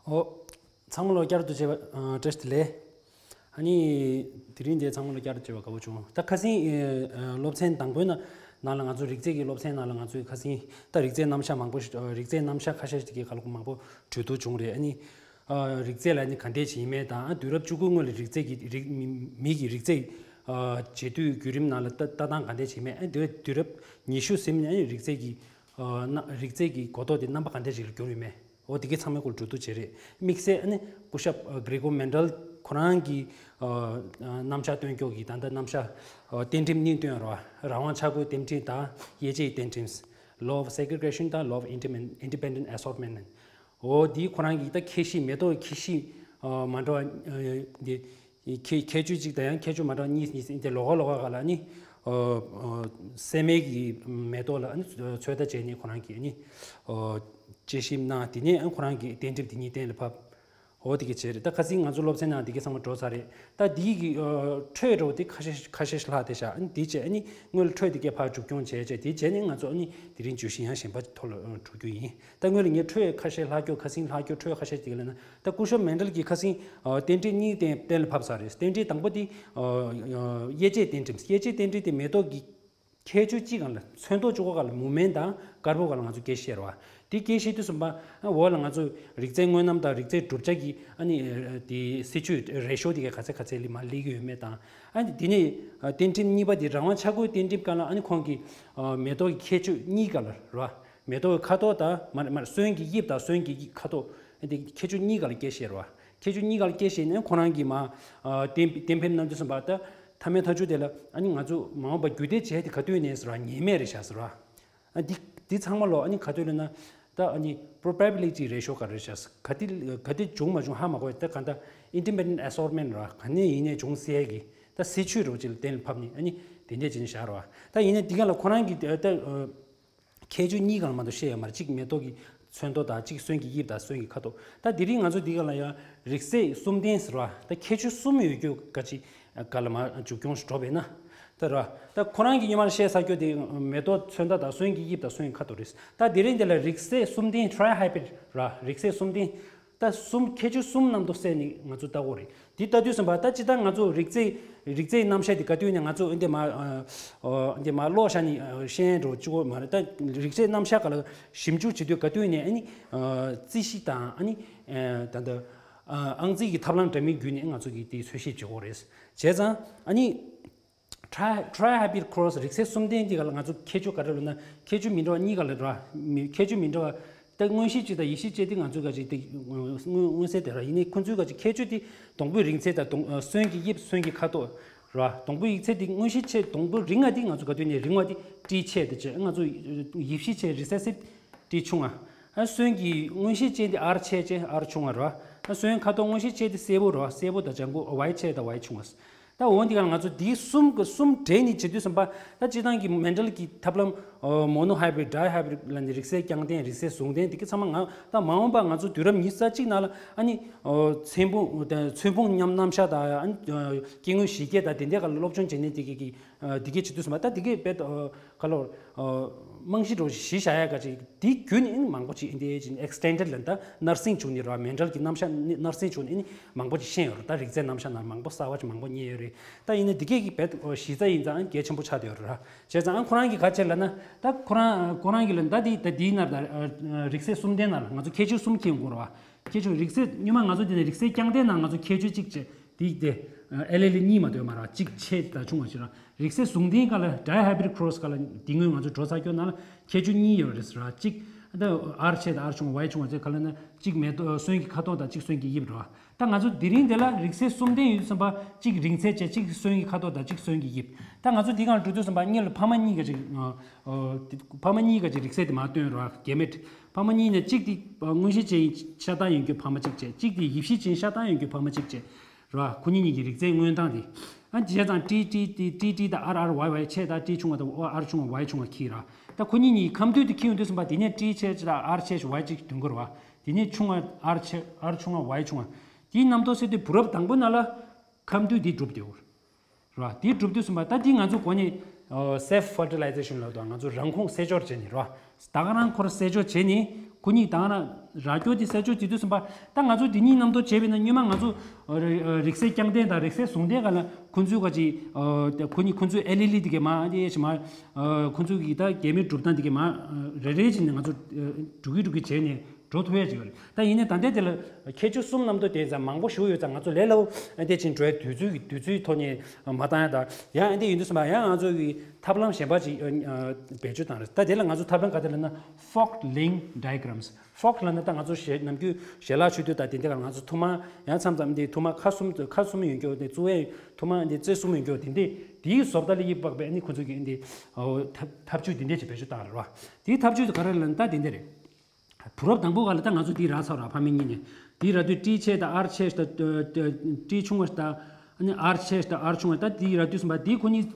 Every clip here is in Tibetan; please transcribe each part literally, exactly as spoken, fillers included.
ཨོ། ཚང་མ་ལ་བསྐྱར་དུ་མཇལ་བ་ཨ་བཀྲ་ཤིས་བདེ་ལེགས། ཨ་ནི། དེ་རིང་འདིར་ཚང་མ་ལ་བསྐྱར་དུ་མཇལ་བ་དགའ་པོ་བྱུང་། ད་ཁ་སང་ཨ་སློབ་ཚན་དང་པོའི་ནང་ནང་ལ་ང་ཚོ་རིགས་རྫས་ཀྱི་སློབ་ཚན་ནང་ལ་ང་ཚོས་ཁ་སང་ད་རིགས་རྫས་རྣམ་གཞག་མང་པོ་ཞིག་ཨ་རིགས་རྫས་རྣམ་གཞག་ཁ་ཤས་ཤིག་གི་སྐོར་ལ་མང་པོ་གྲོས་བསྡུར་བྱུང་རེད། ཨ་ནི། ཨ་རིགས་རྫས་ལ་ནི་ག་འདྲས་ཅིག་ཡིན་མིན་དང་ཨ་དུས་རབས་བཅུ་དགུ་སྔོན་ལ་རིགས་རྫས་ཀྱི་རིགས་མི་མི་གི་རིགས་རྫས་ཨ་འབྱེད་སྡུད་བརྒྱུད་རིམ་ནང་ལ་ལྟ་ལྟ་སྟངས་ག་འདྲས་ཅིག་ཡིན་མིན། ཨ་དུས་དུས་རབས་ཉི་ཤུ་ཟིན་ནས་ཨ་ནི་རིགས་རྫས་ཀྱི་ཨ་ན་རིགས་རྫས་ཀྱི་གོ་རྟོགས་དེ་རྣམ་པ་ག་འདྲས་ཅིག་ལ་གྱུར་ཡོད་མེད། འོ་དེ་གའི་ཚང་མའི་སྐོར་གྲོས་བསྡུར་བྱས་རེད། དམིགས་བསལ་ཨ་ནི་སྐུ་ཞབས་ཨ་གྷི་རི་གོ་མེན་ཌལ་ཁོ་རང་གི་ཨ་ཨ་རྣམ་གཞག་སྟོན་སྐྱོར་གྱི་ད་ལྟ་རྣམ་གཞག་ཨ་རྟེན་འབྲེལ་གཉིས་སྟོན་རོགས། རང་དབང་འཆར་སྒོའི་རྟེན་འབྲེལ་དང་དབྱེ་འབྱེད་རྟེན་འབྲེལ། Law of segregation དང་law of independent independent assortment། འོ་འདི་ཁོ་རང་གི་ད་ཁྱད་གཤིས་མེ་ཏོག་ཁྱད་གཤིས་ཨ་མ་འདྲ་བ་ཨ་འདི་ཁྱད་ཁྱད་ཆོས་གཅིག་དང་ཡང་ཁྱད་ཆོས་མ་འདྲ་བ་གཉིས་གཉིས་ཟིན་ཏེ་ལོགས་ཀ་ལོགས་ཀ་ག་ལ་ནི་ཨ་ཨ་སྲན་མའི་གི་མེ་ཏོག་ལ་ཨ་ནི་ཚོད་ལྟ་བྱས་ནས་ཁོ་རང་གིས་ཨ་ནི་ཨ་དཔྱད་ཞིབ་གནང་། དེ་ནས་ཨ་ཁོ་རང་གིས་རྟེན་འབྲེལ་དེ་གཉིས་གཏན་ལ་ཕབ། འོ་དེ་ག་བྱས་རེད། ད་ཁ་སང་ང་ཚོ་སློབ་ཚན་ནང་དེ་ག་ཚང་མ་འགྲོ་ཚར་རེད། ད་དེའི་གི་ཨ་འཕྲོས་འགྲོ་དེ་ཁ་ཤས་ཁ་ཤས་ལྷག་དེ་བཞག་ཨ་ནི་དེ་བྱས་ཨ་ནི་སྔོན་ལ་འཕྲོས་དེ་ག་ཕར་མཇུག་སྐྱོང་བྱས་བྱས་དེ་བྱས་ནས་ང་ཚོ་ཨ་ནི་དེ་རིང་བརྗོད་གཞི་ཡང་གཞན་པ་ཐོག་ལ་ཨ་འགྲོ་རྒྱུ་ཡིན། ད་སྔོན་ལ་ངས་འཕྲོས་ཁ་ཤས་ལྷག་རྒྱུ་ཁ་སང་ལྷག་རྒྱུ་འཕྲོས་ཁ་ཤས་དེ་ག་ལ་ན། ད་སྐུ་ཞབས་མན་ཌལ་གྱིས་ཁ་སང་ཨ་རྟེན་འབྲེལ་གཉིས་གཏན་གཏན་ལ་ཕབ་ཚར་རེད། རྟེན་འབྲེལ་དང་པོ་དེ་ཨ་ཨ་དབྱེ་འབྱེད་རྟེན་འབྲེལ། དབྱེ་འབྱེད་རྟེན་འབྲེལ་དེ་མེ་ཏོག་གི་ཁྱད་ཆོས་གཅིག་སྒང་ལ་ཚོན་མདོག་གཅིག་པོ་སྒང་ལ་མུ་མེན་དང་དཀར་པོ་སྒང་ལ་ང་ཚོ་སྐད་བཤད་རེད་བ། དེ་སྐད་བཤད་དུས་ཙམ་པ་འོག་ལ་ང་ཚོ་རིགས་རྫས་དངོས་རྣམ་དང་རིགས་རྫས་གྲུབ་ཆ་གི་ཨ་ནི་དེ་སྲིད་ཇུས་ratio་དེ་ག་ག་ཚད་ག་ཚད་ལི་མ་སླེབས་ཀྱི་ཡོད་མེད་དང་། ཨ་ནི་དེ་ནས་རྟེན་འབྲེལ་གཉིས་པ་དེ་རང་དབང་འཆར་སྒོའི་རྟེན་འབྲེལ་སྒང་ལ་ཨ་ནི་ཁོང་གིས་མེ་ཏོག་གི་ཁྱད་ཆོས་གཉིས་སྒང་ལ་རེད་བ། མེ་ཏོག་གི་ཁ་དོག་དང་མ་མ་སོན་གྱི་དབྱིབས་དང་སོན་གྱི་ཁ་དོག་དེ་ཁྱད་ཆོས་གཉིས་སྒང་ལ་སྐད་བཤད་རེད་བ། ཁྱད་ཆོས་གཉིས་སྒང་ལ་སྐད་བཤད་ནས་ཁོ་རང་གིས་མ་གཏན་གཏན་འབེབས་གནང་དུས་ཙམ་པ་ད། མཐའ་མའི་མཐའ་མཇུག་དེ་ལ་ཨ་ནི་ང་ཚོ་མ་འོངས་པ་རྒྱུད་སྡེ་བྱས་ཏེ་ག་དུས་ནས་ཟེར་བ་ཉེས་མེད་རེད་བཞག་ཟེར་བ། ཨ་འདི་འདི་ཚང་མ་ལོ་ཨ་ནི་ག་དུས་ལ་ན་ད་ཨ་ནི་probability ratio་ག་རེ་བཞག་ག་དེ་ག་དེ་བྱུང་མ་བྱུང་ཧ་མ་གོ་ད་ག་ད་independent assortment་ར་ག་ནས་ཡིན་ནས་བྱུང་སྲིད་ཀྱི་ད་སྲིད་ཇུས་རོ་ཅིག་ལ་གཏན་ལ་ཕབ་ནས་ཨ་ནི་དེ་འདྲས་བྱས་ནས་བཞག་ར་བ། ད་ཡིན་ནས་འདི་ག་ལ་ཁོ་རང་གི་ད་ཁྱད་ཆོས་གཉིས་སྒང་ལ་མ་གཏོགས་བཤད་ཡོད་མ་རེད། གཅིག་མེ་ཏོག་གི་ཚོན་མདོག་དང་གཅིག་སོན་གྱི་དབྱིབས་དང་སོན་གྱི་ཁ་དོག་ད་དེ་རིང་ང་ཚོ་འདི་ག་ལ་ཡང་རིགས་རྫས་གསུམ་ལྡན་ཟེར་བ་ད་ཁྱད་ཆོས་གསུམ་ཡོད་རྒྱུ་ག་ཅི་ག་ལ་མ་མཇུག་སྐྱོང་ཞིག་འགྲོ་བས་ན། ད་ར་ད་ཁོ་རང་གི་སྔོན་མར་བཤད་ཚར་རྒྱུ་དེ་མེ་ཏོག་ཚོན་མདོག་དང་སོན་གྱི་དབྱིབས་དང་སོན་གྱི་ཁ་དོག་རེད། ད་དེ་རིང་འདི་ལ་རིགས་རྫས་གསུམ་ལྡན་trihybrid་ར་རིགས་རྫས་གསུམ་ལྡན། ད་གསུམ་ཁྱད་ཆོས་གསུམ་ནང་དུ་གསལ་ནས་ང་ཚོ་ལྟ་དགོས་རེད། འདི་ལྟ་དུས་ཙམ་པ་ད་ཅི་ལྟར་ང་ཚོ་རིགས་རྫས་རིགས་རྫས་རྣམ་གཞག་འདི་ག་དུས་ནས་ང་ཚོ་འདི་མ་འདི་མ་ཀློག་བཞག་ནས་ཤེས་འགྲོ་གཅིག་པོ་མ་རེད། ད་རིགས་རྫས་རྣམ་གཞག་ག་ལ་ཞིབ་འཇུག་བྱེད་དུས་ག་དུས་ནས་ཨ་ནི་རྩིས་གཞི་དང་ཨ་ནི་ད་ལྟ་ཨང་རྩིས་ཀྱི་ཐབས་ལམ་འདྲ་མིན་བརྒྱུད་ནས་ང་ཚོ་གིས་དེ་འཚོལ་ཞིབ་བྱེད་དགོས་རེད། བྱས་ཙང་ཨ་ནི། Tri- trihybrid cross་རིགས་རྫས་གསུམ་ལྡན་འདི་ག་ལ་ང་ཚོ་ཁྱད་ཆོས་ག་རེ་ལབ་ན་ཁྱད་ཆོས་མི་འདྲ་བ་གཉིས་ག་ལ་ར་མི་ཁྱད་ཆོས་མི་འདྲ་བ་ད་མངོན་ཤེས་བཅས་དང་ཡིད་ཤེས་བཅས་དེ་ང་ཚོ་ག་ཅིག་དེ་མངོན་མངོན་གསལ་དེ་ར་ཡིན་ནའི་ཁོ་ཚོའི་ག་ཅིག་ཁྱད་ཆོས་དེ་སྡོང་པོའི་རིང་ཚད་དང་སྡོང་སོན་གྱི་དབྱིབས་སོན་གྱི་ཁ་དོག་ར་སྡོང་པོའི་ཡིག་ཚད་དེ་མངོན་ཤེས་ཆེ་སྡོང་པོའི་རིང་བ་དེ་ང་ཚོ་ག་དུས་ནས་རིང་བ་དེ་ཏྲི་ཆེ་དེ་བྱས་ང་ཚོ་ཡིད་ཤེས་ཆེ་recessive་ཏྲི་ཆུང་བ། ཨ་སོན་གྱི་མངོན་ཤེས་ཅན་དེ་ཨར་ཆེ་ཆེ་ཨར་ཆུང་བ་ར། ཨ་སོན་ཁ་དོག་མངོན་ཤེས་ཆེ་དེ་སེར་པོ་ར་སེར་པོ་དང་ལྗང་གུ་ཝའི་ཆེ་དང་ཝའི་ཆུང་བ། ད་འོ་འདི་ག་ང་ཚོ་འདི་གསུམ་གི་གསུམ་འདྲེས་ནས་བྱེད་དུས་ཙམ་པ་ད་སྤྱིར་བཏང་གི་མེན་ཌལ་གྱི་ཐབས་ལམ་monohybrid dihybrid་ལ་ནི་རིགས་རྫས་རྐྱང་ལྡན་རིགས་རྫས་ཟུང་ལྡན་འདི་གི་ཚང་མ་ང་ད་མ་འོངས་པ་ང་ཚོ་དུས་རབས་ཉི་ཤུ་རྩ་གཅིག་ནང་ལ་ཨ་ནི་ཚོན་སྤུངས་ཚོན་སྤུངས་མཉམ་རྣམ་གཞག་དང་ཨ་ནི་སྐྱེ་དངོས་གཞི་སྐྱེ་དང་དེ་འདྲའི་ག་ལ་སློབ་སྦྱོང་བྱེད་ནས་འདི་གི་གི་འདི་གས་བྱེད་དུས་ཙམ་པ་ད་འདི་གས་བེད་ག་ལོ་རྨང་གཞི་འགྲོ་གཞི་བཞག་ཡ་ག་ཅིག་འདི་བརྒྱུད་ནས་ཨིན་མང་པོ་ཅིག་ཨིན་དེ་ཅིག་extended་ལ་ད་nursing་བྱུང་ནས་ར་མེན་ཌལ་གྱི་རྣམ་གཞག་nursing་བྱུང་ནས་ཨིན་མང་པོ་ཅིག་ཤེས་ཡོད་ར། ད་རིགས་རྫས་རྣམ་གཞག་ནང་མང་པོ་གསར་བ་ཅིག་མང་པོ་རྙེད་ཡོད་རེད། ད་ཡིན་ན་འདི་གས་ཀྱི་བེད་གཞི་རྩ་ཡིན་ཙང་གལ་ཆེན་པོ་ཆགས་བསྡད་ཡོད་ར། བྱས་ཙང་ཨ་ཁོ་རང་གིས་ག་བྱས་ལབ་ན་ད་ཁོ་རང་ཁོ་རང་གིས་ལབ་ད་འདི་ད་འདིའི་ནང་ད་རིགས་རྫས་གསུམ་ལྡན་ནང་ལ་ང་ཚོ་ཁྱད་ཆོས་གསུམ་ཁྱེར་ཡོང་དགོས་ར་བ། ཁྱད་ཆོས་རིགས་རྫས་སྔོན་མ་ང་ཚོ་འདི་ནས་རིགས་རྫས་རྐྱང་ལྡན་ནང་ང་ཚོ་ཁྱད་ཆོས་གཅིག་བྱས། དེ་དེ་ཨེ་ལེ་ལེ་གཉིས་མ་གཏོགས་མ་རེད། གཅིག་ཆེ་དང་ཆུང་བ་ཞིག་རེད། རིགས་རྫས་ཟུང་ལྡན་སྒང་ལ་dihybrid cross་སྒང་ལ་འདི་སྔོན་ང་ཚོ་འགྲོ་ཚར་སྐྱོ་ནང་ལ་ཁྱད་ཆོས་གཉིས་ཡོད་རེད་ཟེར་ར། གཅིག་ད་ཨར་ཆེ་དང་ཨར་ཆུང་བ་ཝའི་ཆུང་བ་ཚོའི་སྒང་ལ་ན་གཅིག་མེ་ཏོག་སོན་གྱི་ཁ་དོག་དང་གཅིག་སོན་གྱི་དབྱིབས་རེད་བ། ད་ང་ཚོ་དེ་རིང་དེ་ལ་རིགས་རྫས་གསུམ་ལྡན་ཡོད་དུས་ཙམ་པ་གཅིག་རིང་ཚད་བྱས་གཅིག་སོན་གྱི་ཁ་དོག་དང་གཅིག་སོན་གྱི་དབྱིབས། ད་ང་ཚོ་འདི་སྒང་ལ་འགྲོ་དུས་ཙམ་པ་གཉིས་ལ་ཕ་མ་གཉིས་ཀ་ཅིག་ཕ་མ་གཉིས་ཀ་ཅིག་རིགས་རྫས་དེ་མར་སྟོན་རེད་བ། གེ་མེཊ་ཕ་མ་གཉིས་ནས་གཅིག་དེ་མངོན་ཤེས་ཅན་ཤ་སྟག་ཡིན་རྒྱུ་ཕ་མ་གཅིག་བྱས། གཅིག་དེ་ཡིད་ཤེས་ཅན་ཤ་སྟག་ཡིན་རྒྱུ་ཕ་མ་གཅིག་བྱས། ར། ཁོ་གཉིས་གཉིས་ཀྱི་རིགས་རྫས་མངོན་སྟངས་དེ། ཨ་བྱས་ཙང་ཏྲི་ཏྲི་ཏི་ཏྲི་ཏྲི་དང་ཨར་ཨར་ཝའི་ཝའི་ཆེ་དང་ཏྲི་ཆུང་བ་དང་ཨར་ཆུང་བ་ཝའི་ཆུང་བ་ཁྱེར་ར། ད་ཁོ་གཉིས་གཉིས་ཁ་མཐུན་དེ་ཁྱེར་ཡོང་དུས་ཙམ་པ་དེ་ནས་ཏྲི་ཆེ་ཅིག་དང་ཨར་ཆེ་ཞིག་ཝའི་གཅིག་འདོན་དགོས་ར་བ། དེ་ནས་ཆུང་བ་ཨར་ཆེ་ཨར་ཆུང་བ་ཝའི་ཆུང་བ། དེའི་རྣམ་རྟོག་སད་དུས་བུ་རབས་དང་པོ་ནང་ལ་ཁ་མཐུན་དེ་གྲུབ་བསྡད་ཡོད་ར། དེ་གྲུབ་དུས་ཙམ་པ་ད་དེ་ང་ཚོ་གོ་ནས་self fertilization་ལབ་དང་ང་ཚོ་རང་ཁོངས་སེལ་སྦྱོར་བྱས་ནས་ར། ད་ག་རང་ཁོ་རང་སེལ་སྦྱོར་བྱས་ནས་ ཁོ་གཉིས་དང་ན་ར་ཅོ་དེ་སེ་ཅོ་བྱེད་དུས་ཙམ་པ། ད་ང་ཚོ་དེ་གཉིས་མཉམ་དུ་བྱས་པས་ན་སྔོན་མ་ང་ཚོ་ཨ་རི་ཨ་རིགས་སྲས་རྐྱང་ལྡན་དང་རིགས་སྲས་ཟུང་ལྡན་ག་ལ་ཁོ་ཚོའི་ག་ཅིག་ཨ་ཁོ་གཉིས་ཁོ་ཚོའི་ཨེ་ལི་ལི་དེ་གས་མ་ཨ་དེ་ཞིག་མ་ཨ་ཁོ་ཚོའི་གི་ད་རྒྱན་མའི་གྲུབ་སྟངས་དེ་གས་མ་ཨ་རེ་རེ་བྱས་ནས་ང་ཚོ་ཨ་འགྲོ་གི་འགྲོ་གི་བྱས་ནས་འགྲོ་ཐུབ་ཡ་ཅིག་ཡོད་རེད། ད་ཡིན་ནའི་ད་ལྟའི་དེ་ལ་ཁྱད་ཆོས་གསུམ་མཉམ་དུ་དེ་ཙམ་མང་པོ་ཞིག་ཡོད་ཙང་ང་ཚོ་ལས་སླ་པོ་ཨ་དེ་ཕྱིན་འགྲོ་ཡ་དུས་ཚོད་ཀྱི་དུས་ཚོད་ཐོག་ནས་མ་བཏང་ཡ། ད་ཡང་ཨ་དེ་ཡིན་དུས་ཙམ་པ་ཡང་ང་ཚོ་གི་ཐབས་ལམ་གཞན་པ་ཅིག་ཨ་ཨ་བེད་སྤྱོད་བཏང་རེད། ད་དེ་ལ་ང་ཚོ་ཐབས་ལམ་ག་དེ་ལབ་ན་Forked Link Diagrams། Forked ལབ་ན་ད་ང་ཚོ་ཞལ་ནམ་རྒྱུན་ཞལ་ལག་མཆོད་དུས་ད་དེ་འདྲ་ག་ང་ཚོ་ཐུར་མ་ཡང་མཚམས་མཚམས་འདི་ཐུར་མ་ཁ་གསུམ་ཁ་གསུམ་ཡོད་རྒྱུ་དེ་གཙོ་བོ་ཐུར་མ་འདི་རྩེ་གསུམ་ཡོད་རྒྱུ་དེ་འདི་དེའི་བཟོ་ལྟ་ལ་ཡིད་དཔག་པའི་ཨ་ནི་ཁོ་ཚོ་གི་འདི་ཨོ་ཐབས་ཐབས་ཇུས་དེ་འདྲ་ཅིག་བེད་སྤྱོད་བཏང་རེད་བ། དེའི་ཐབས་ཇུས་དེ་ག་རེ་ལབ་ན་ད་དེ་འདྲ་རེད། བུ་རབས་དང་པོ་ག་ལ་ད་ང་ཚོ་འདི་རག་ཚར་ར་ཕ་མེས་གཉིས་ནས། འདི་རག་དུས་ཏྲི་ཆེ་དང་ཨར་ཆེ་དང་ཏྲི་ཆུང་བ་དང་ཨ་ནི་ཨར་ཆེ་དང་ཨར་ཆུང་བ་ད་འདི་རག་དུས་ཙམ་པ་འདི་ཁོ་གཉིས་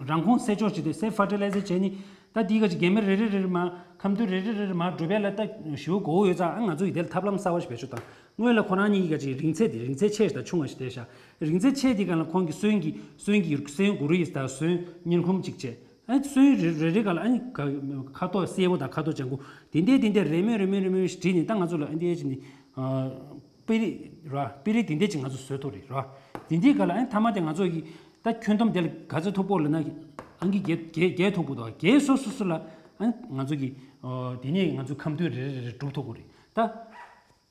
རང་ཁོངས་སེལ་ཕྱོགས་བྱས་ཏེ་སེལ་ཕར་ཊི་ལའི་ཟེ་བྱས་ནི། ད་འདི་ག་ཅིག་རྒྱན་མེ་རེ་རེ་རེ་རེ་མ་ཁམས་དུས་རེ་རེ་རེ་རེ་མ་གྲུབ་པས་ལ་ད་ཞུ་གོ་ཡོད་ཙང་ཨ་ང་ཚོ་ཡི་དེ་ལ་ཐབས་ལམ་གསར་བ་ཞིག་བེད་སྤྱོད་དང་། སྔོན་ལ་ཁོ་རང་གཉིས་ཀྱི་ག་ཅིག་རིང་ཚད་དེ་རིང་ཚད་ཆེ་ཞིག་དང་ཆུང་བ་ཞིག་བསྡད་ཤག་རིང་ཚད་ཆེ་དེ་ག་ལ་ཁོང་གི་སོན་གྱི་སོན་གྱི་སོན་གུ་རུ་ཡིས་དང་སོན་སྙིང་ཁུམ་གཅིག་བྱས། ཨ་ནི་སོན་རེ་རེ་རེ་ག་ལ་ཨ་ནི་ག་ཁ་དོག་སེར་པོ་དང་ཁ་དོག་ལྗང་གུ་དེ་འདྲས་དེ་འདྲས་རེ་མོས་རེ་མོས་རེ་མོས་ཞིག་བྲིས་ནས་ད་ང་ཚོ་ལ་ཨ་འདྲས་ཞིག་ནི་ཨ་པི་རི་ར་པི་རི་དེ་འདྲས་ཅིག་ང་ཚོ་བཟོས་ཐུབ་རེད་ར། དེ་འདྲས་ག་ལ་ཨ་ནི་ཐ་མ་དེ་ང་ཚོ་གི་ད་ཁྱོན་བསྡོམས་དེ་ལ་ག་ཚོད་ཐུག་པོ་ལབ་ན་ཨང་ཀི་བརྒྱད་བརྒྱད་བརྒྱད་ཐུག་པོ་འདུག་བརྒྱད་སོ་སོ་སོ་ལ་ཨ་ནི་ང་ཚོ་གི་ཨ་དེ་ནས་ང་ཚོ་ཁམས་དུས་རེ་རེ་རེ་སྒྲུབ་ཐུབ་པོ་རེད་ད།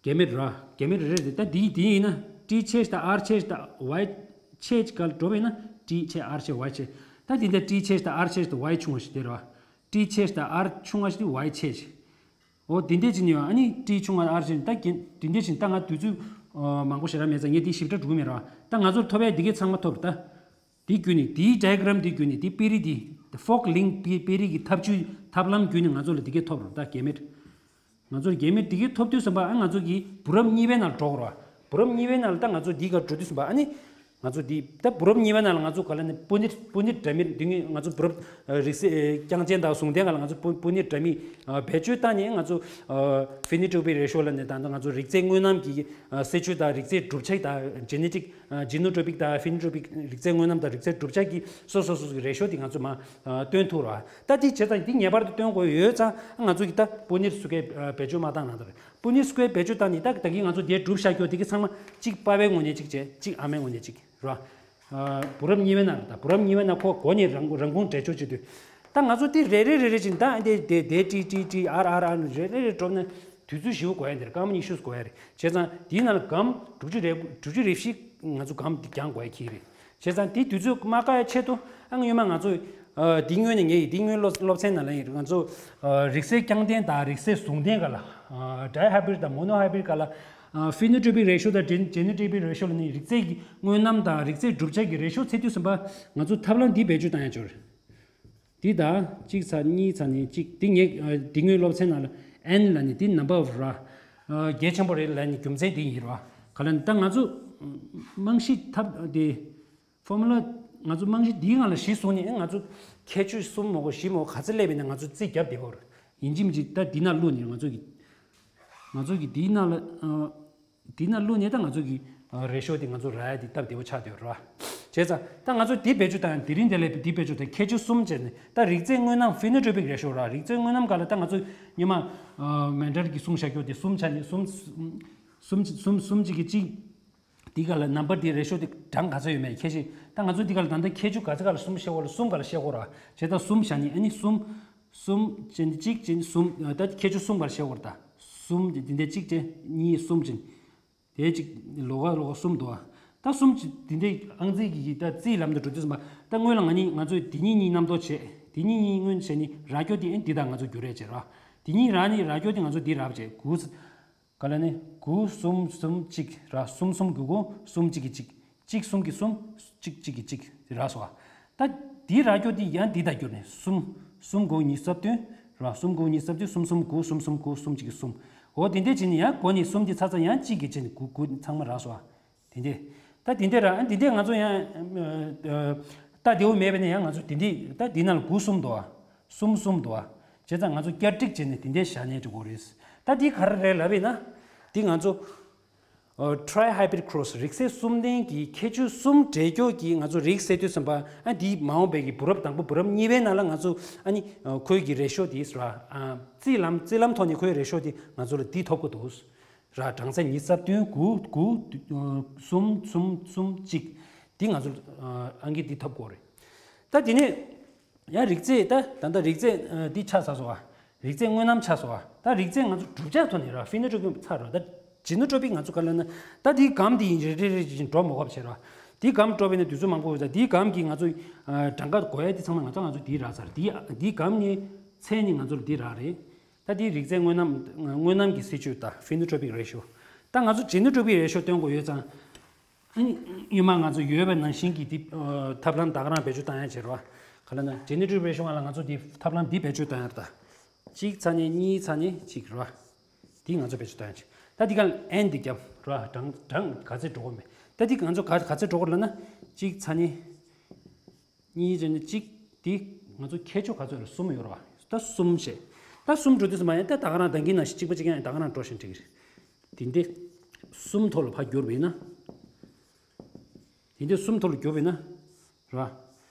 རྒྱན་མེ་ར། རྒྱན་མེ་རེ་རེ་རེད། ད་འདི་འདི་ཡིན་ན་ཏྲི་ཆེ་དང་ཨར་ཆེ་དང་ཝའི་ཆེ་ག་ལ་འགྲོ་བས་ན་ཏྲི་ཆེ་ཨར་ཆེ་ཝའི་ཆེ། ད་འདི་འདྲ་ཏྲི་ཆེ་དང་ཨར་ཆེ་དང་ཝའི་ཆུང་བ་ཞིག་དེ་ར། ཏྲི་ཆེ་དང་ཨར་ཆུང་བ་ཞིག་དེ་ཝའི་ཆེ་ཞིག་འོ་འདི་འདྲས་ཅིག་ནི་ཡོད། ཨ་ནི་ཏྲི་ཆུང་བ་ཨར་ཆེ་ད་འདི་འདྲས་ཅིག་ད་ང་དུས་ཚོད་མང་པོ་ཞེ་དྲག་མེད་ཙང་ངས་འདི་ཞིབ་ཕྲ་འགྲོ་གི་མེད་ར། ད་ང་ཚོར་ཐོབ་ཡ་འདི་གས་ཚང་མ་ཐོབ་ར་ད། འདི་བརྒྱུད་ནས་འདིའི་ཌའི་གྷི་རམ་འདི་བརྒྱུད་ནས་འདི་པི་རི་འདི་ཕོག་ལིང་འདི་པི་རི་གི་ཐབས་ཇུས་ཐབས་ལམ་བརྒྱུད་ནས་ང་ཚོ་ལ་འདི་གས་ཐོབ་ར་ད་རྒྱན་མེ་ར། ང་ཚོར་རྒྱན་མེ་དེ་གའི་ཐོབ་དུས་ཙམ་པ་ཨ་ང་ཚོ་གི་བུ་རབས་གཉིས་པའི་ནང་འགྲོ་དགོས་ར། བུ་རབས་གཉིས་པའི་ནང་ལ་ད་ང་ཚོ་འདི་ག་འགྲོ་དུས་ཙམ་པ་ཨ་ནི་ང་ཚོ་འདི་ད་བུ་རབས་གཉིས་པའི་ནང་ལ་ང་ཚོ་ག་ལ་ནི་པུ་ནིར་པུ་ནིར་དྲ་མིར་འདི་ངས་ང་ཚོ་བུ་རབས་རིགས་སྲས་རྐྱང་ཅན་དང་ཟུང་ལྡན་ག་ལ་ང་ཚོ་པུ་པུ་ནིར་དྲ་མི་བེད་སྤྱོད་བཏང་ནས་ང་ཚོ་ཕི་ནོ་ཊོ་པིག་རེ་ཤོ་ལ་ནི་ད་ང་ཚོ་རིགས་རྫས་དངོས་རྣམ་གྱི་སྲིད་ཇུས་དང་རིགས་རྫས་གྲུབ་ཆ་དང་ཇེ་ནེ་ཊིག་ཇེ་ནོ་ཊོ་པིག་དང་ཕི་ནོ་ཊོ་པིག་རིགས་རྫས་དངོས་རྣམ་དང་རིགས་རྫས་གྲུབ་ཆ་གི་སོ་སོ་སོ་སོ་གི་རེ་ཤོ་དེ་ང་ཚོ་མ་སྟོན་ཐུབ་ར། ད་དེ་བྱས་ཙང་འདི་ངེས་པར་དུ་སྟོན་དགོས་ཡོད་ཙང་ང་ཚོ་གི་ད་པུ་ནིར་སུ་གས་བེད་སྤྱོད་མ་བཏང་ན་ད་རེད། པུ་ནིར་སུ་གས་བེད་སྤྱོད་བཏང་ནི་ད་ད་གི་ང་ཚོ་དེ་གྲུབ་བཞག་རྒྱུ་དེ་གི་ཚང་མ་གཅིག་པ་ཕའི་ངོས་ནས་གཅིག་བྱས་གཅིག་ཨ་མའི་ངོས་ནས་གཅིག་ར། བུ་རབས་གཉིས་པའི་ནང་ད་བུ་རབས་གཉིས་པའི་ནང་ཁོ་མགོ་ནས་རང་རང་ཁུངས་འདྲེས་ཆོག་བྱེད་དུས། ད་ང་ཚོ་དེ་རེ་རེ་རེ་རེ་བཞིན་ད་དེ་དེ་དེ་ཏྲི་ཏྲི་ཏྲི་ཨར་ཨར་ཨར་རེ་རེ་རེ་འགྲོ་ན་དུས་ཚོད་ཞེ་པོ་འགོར་ཡ་འདིར་སྐར་མ་ཉི་ཤུ་འགོར་ཡ་རེད། བྱས་ཙང་དེའི་ནང་ལ་སྒམ་དྲུག་ཅུ་རེ་དྲུག་ཅུ་རེ་བཞི་ང་ཚོ་སྒམ་འདི་རྒྱང་འགོར་ཡ་ཁྱེད་རེད། བྱས་ཙང་དེ་དུས་ཚོད་མ་བཀག་ཡ་ཆེད་དུ་ཨ་ང་སྔོན་མ་ང་ཚོ་འདི་སྔོན་ནས་ངས་ཡིན་འདི་སྔོན་སློབ་སློབ་ཚན་ནང་ལ་ཡིན་ང་ཚོ་རིགས་རྫས་རྐྱང་ལྡན་དང་རིགས་རྫས་ཟུང་ལྡན་ག་ལ་ཌའི་ཧའི་བི་རིཌ་དང་མོ་ནོ་ཧའི་བི་རིཌ་ག་ལ་ཕི་ནོ་ཊོ་པིག་རེ་ཤོ་དང་ཇེ་ནེ་ཊོ་པིག་རེ་ཤོ་ལ་ནི་རིགས་རྫས་ཀྱི་དངོས་རྣམ་དང་རིགས་རྫས་གྲུབ་ཆ་གི་རེ་ཤོ་ཚད་དུས་ཙམ་པ་ང་ཚོ་ཐབས་ལམ་འདི་བེད་སྤྱོད་བཏང་ཡ་འབྱོར། འདི་དང་གཅིག་ཚ་གཉིས་ཚ་ནི་གཅིག་འདི་ངས་འདི་སྔོན་སློབ་ཚན་ནང་ལ་ཨེན་ལ་ནི་འདི་number of ར་གལ་ཆེན་པོ་རེད་ལ་ནི་རྒྱུ་མཚན་འདི་ཡིན་ར། ག་ལ་ནི་ད་ང་ཚོ་རྨང་གཞི་ཐབས་འདི་ཕོར་མུ་ལ་ང་ཚོ་རྨང་གཞི་འདིའི་སྒང་ལ་གཞི་བཟུང་ནས་ང་ཚོ་ཁྱད་ཆོས་གསུམ་མོ་གོ་བཞི་མོ་ག་ཚོད་སླེབས་ཡིན་ན་ང་ཚོ་རྩིས་རྒྱབ་བསྡད་པ་རེད། ཡིན་གཅིག་མིན་གཅིག་ད་འདི་ན་བླུགས་ནས་ང་ཚོ་གི་ང་ཚོ་གི་འདིའི་ནང་ལ་འདི་ན་བླུགས་ནས་ད་ང་ཚོ་གི་རེ་ཤོ་དེ་ང་ཚོ་རག་ཡ་དེ་སྟབས་བདེ་པོ་ཆགས་བསྡད་ཡོད་རེད་བ། བྱས་ཙང་ད་ང་ཚོ་འདི་བེད་སྤྱོད་བཏང་ཡ་དེ་རིང་དེ་ལས་འདི་བེད་སྤྱོད་བཏང་ཁྱད་ཆོས་གསུམ་བྱས་ནས་ད་རིགས་རྫས་དངོས་རྣམ་ཕི་ནོ་ཊོ་པིག་རེ་ཤོ་ར་རིགས་རྫས་དངོས་རྣམ་ག་ལ་ད་ང་ཚོ་ཉི་མ་མན་ཌལ་གི་གསུང་བཤད་རྒྱུ་དེ་གསུམ་ཆ་ནས་གསུམ་གསུམ་གསུམ་གསུམ་གཅིག་གི་གཅིག་འདི་ག་ལ་ནམ་བར་འདི་རེ་ཤོ་འདི་གྲངས་ག་ཚོད་ཡོད་མེད་ཁྱད་ཆོས་ད་ང་ཚོ་འདི་ག་ལ་ད་ལྟ་ཁྱད་ཆོས་ག་ཚོད་ག་ལ་གསུམ་བཤད་དགོས་ལ་གསུམ་ག་ལ་བཤད་དགོས་ར་བྱས་ད་གསུམ་བཞག་ནི་ཨ་ནི་གསུམ་གསུམ་ཅན་གཅིག་ཅན་གསུམ་ད་ཁྱད་ཆོས་གསུམ་ག་ལ་བཤད་དགོས་ར་ད་གསུམ་འདི་འདི་གཅིག་ཅན་གཉིས་གསུམ་ཅན་དེ་གཅིག་ལོ་ག་ལོ་ག་གསུམ་འདུག་ཨ་ད་གསུམ་ཅིག་འདི་འདྲའི་ཨང་རྩིས་ཀྱི་ད་རྩིས་ལམ་དུ་འགྲོ་དུས་ཙམ་པ་ད་སྔོན་ལ་ང་གཉིས་ང་ཚོས་འདི་གཉིས་གཉིས་མཉམ་དུ་བྱས་འདི་གཉིས་གཉིས་སྔོན་བྱས་ནི་ར་སྐྱོ་འདི་ཨ་ནི་འདི་དང་ང་ཚོ་བསྒྱུར་རེས་བྱས་ར་འདི་གཉིས་ར་ནི་ར་སྐྱོ་འདི་ང་ཚོ་འདི་ར་བྱས་དགུ། ག་ལ་ནི་དགུ་གསུམ་གསུམ་གཅིག་ར་གསུམ་གསུམ་དགུ་དགུ་གསུམ་གཅིག་གི་གཅིག་གཅིག་གསུམ་གྱི་གསུམ་གཅིག་གཅིག་གི་གཅིག་ར་སོ། ད་འདི་ར་སྐྱོ་འདི་ཡང་འདི་དང་བསྒྱུར་ནས་གསུམ་གསུམ་དགུ་ཉི་ཤུ་རྩ་བདུན་ར་གསུམ་དགུ་ཉི་ཤུ་རྩ་བདུན་གསུམ་གསུམ་དགུ་གསུམ་གསུམ་དགུ་གསུམ་གཅིག་གི་གསུམ། འོ་དེ་འདྲས་བྱས་ནས་ཡང་དགུ་ནས་གསུམ་འདི་ཚ་ཚ་ཡང་གཅིག་གི་བྱས་ནས་དགུ་དགུ་ཚང་མ་ར་སོ། དེ་འདྲས། ད་དེ་འདྲས་ར་ཨ་དེ་འདྲས་ང་ཚོ་ཡང་ད་བདེ་བོ་མེད་པས་ན་ཡང་ང་ཚོ་དེ་འདྲས་ད་འདི་ནང་ལ་དགུ་གསུམ་འདུག་ཨ། གསུམ་གསུམ་འདུག་ཨ། བྱས་ཙང་ང་ཚོ་བསྐྱར་སྒྲིག་བྱས་ནས་དེ་འདྲས་བཞག་ནས་འགྲོ་དགོས་རེད། ད་འདི་ག་རེ་རེད་ལབ་ཡིན་ན། འདི་ང་ཚོ་ ཨ། Tri-hybrid cross རིགས་རྫས་གསུམ་ལྡན་གྱི་ཁྱད་ཆོས་གསུམ་འདྲེས་སྐྱོར་གྱི་ང་ཚོ་རིགས་ཟེར་དུས་ཙམ་པ། ཨ། འདིའི་མ་འོངས་པའི་གི་བུ་རབས་དང་པོ་བུ་རབས་གཉིས་པའི་ནང་ལ་ང་ཚོ། ཨ་ནི། ཨ། ཁོའི་གི་རེ་ཤོ་དེ་ར། ཨ། རྩིས་ལམ་རྩིས་ལམ་ཐོག་ནས་ཁོའི་རེ་ཤོ་དེ་ང་ཚོ་ལ་འདི་ཐོབ་ཀྱི་འདུག་ར། གྲངས་ཚད་ཉི་ཤུ་རྩ་བདུན། དགུ། དགུ། ཨ། གསུམ། གསུམ། གསུམ། གཅིག་འདི་ང་ཚོ་ལ། ཨ། ཨང་ཀི་འདི་ཐོབ་དགོས་རེད། ད་དེ་ནས། ཡང་རིགས་རྫས། ད་ད་ལྟ་རིགས་རྫས། ཨ། འདི་ཆགས་ཚར་སོང་བ། རིགས་རྫས་དངོས་རྣམ་ཆགས་སོང་བ། ད་རིགས་རྫས་ང་ཚོ་གྲུབ་ཆ་ཐོག་ནས་ར། ཕི་ནོ་ཊོ་པིག་ཚར་ར། ད་ཇི་ནོ་ཊོ་པིག་ང་ཚོ་ག་ལ་ན། ད་འདིའི་སྒམ་འདི་ཡིན་རེ་རེ་རེ་བཞིན་འགྲོ་མ་དགོས་པ་བྱས་ར། འདིའི་སྒམ་འགྲོ་བས་ན་དུས་ཚོད་མང་པོ་ཡོད་ཙང་། འདིའི་སྒམ་གྱིས་ང་ཚོ། ཨ། གྲངས་ཀ་བགོ་ཡ་འདི་ཚང་མ་ང་ཚོ་ང་ཚོ་འདི་རག་ཚར། འདི་འདིའི་སྒམ་ནས་ཚད་ནི་ང་ཚོ་ལ་འདི་རག་རེད། ད་འདིའི་རིགས་རྫས་དངོས་རྣམ། དངོས་རྣམ་གྱི་སྲིད་ཇུས་དང་ཕི་ནོ་ཊོ་པིག་རེ་ཤོ། ད་ང་ཚོ་ཇི་ནོ་ཊོ་པིག་རེ་ཤོ་སྟོན་དགོས་ཡོད་ཙང་། ཨ་ནི་སྔོན་མ་ང་ཚོ་ཡོད་པ་ནང་བཞིན་གྱི་དེ། ཨ། ཐབས་ལམ་ད་ག་རང་བེད་སྤྱོད་བཏང་ཡ་བྱེད་རོགས། ག་ལ་ན་ཇི་ནེ་ཊིབ་རེ་ཤོ་ང་ལ་ང་ཚོ་དེ་ཐབས་ལམ་འདི་བེད་སྤྱོད་བཏང་ཡ་རེད་ད། གཅིག་ཚ་ནི་གཉིས་ཚ་ནི་གཅིག་རོགས། དེ་ང་ཚོ་བེད་སྤྱོད་བཏང་ཡ་བྱེད། ད་དེ་ག་ལ་ཨེན་འདི་རྒྱབ་རོགས། གྲངས་གྲངས་ག་ཚད་འགྲོ་གི་མེད། ད་དེ་ང་ཚོ་ག་ག་ཚད་འགྲོ་གི་ལ་ན། གཅིག་ཚ་ནི། གཉིས་བྱས་ནས་གཅིག་དེ་ང་ཚོ་ཁྱད་ཆོས་ག་ཚོད་རེད། གསུམ་ཡོད་རེད་བ། ད་གསུམ་བྱས། ད་གསུམ་འགྲོ་དུས་སུ་མ་ཡིན། ད་ད་ག་རང་ད་གིན་ནང་བཞིན་གཅིག་པ་གཅིག་རྐྱང་ཡིན། ད་ག་རང་འགྲོ་བཞིན་འགྲིག་གི་རེད། དེ་འདི་གསུམ་ཐོག་ལ་ཕར་བསྒྱུར་བས་ན། དེ་འདི་གསུམ་ཐོག་ལ་བསྒྱུར་བས་ན། རེད་བ།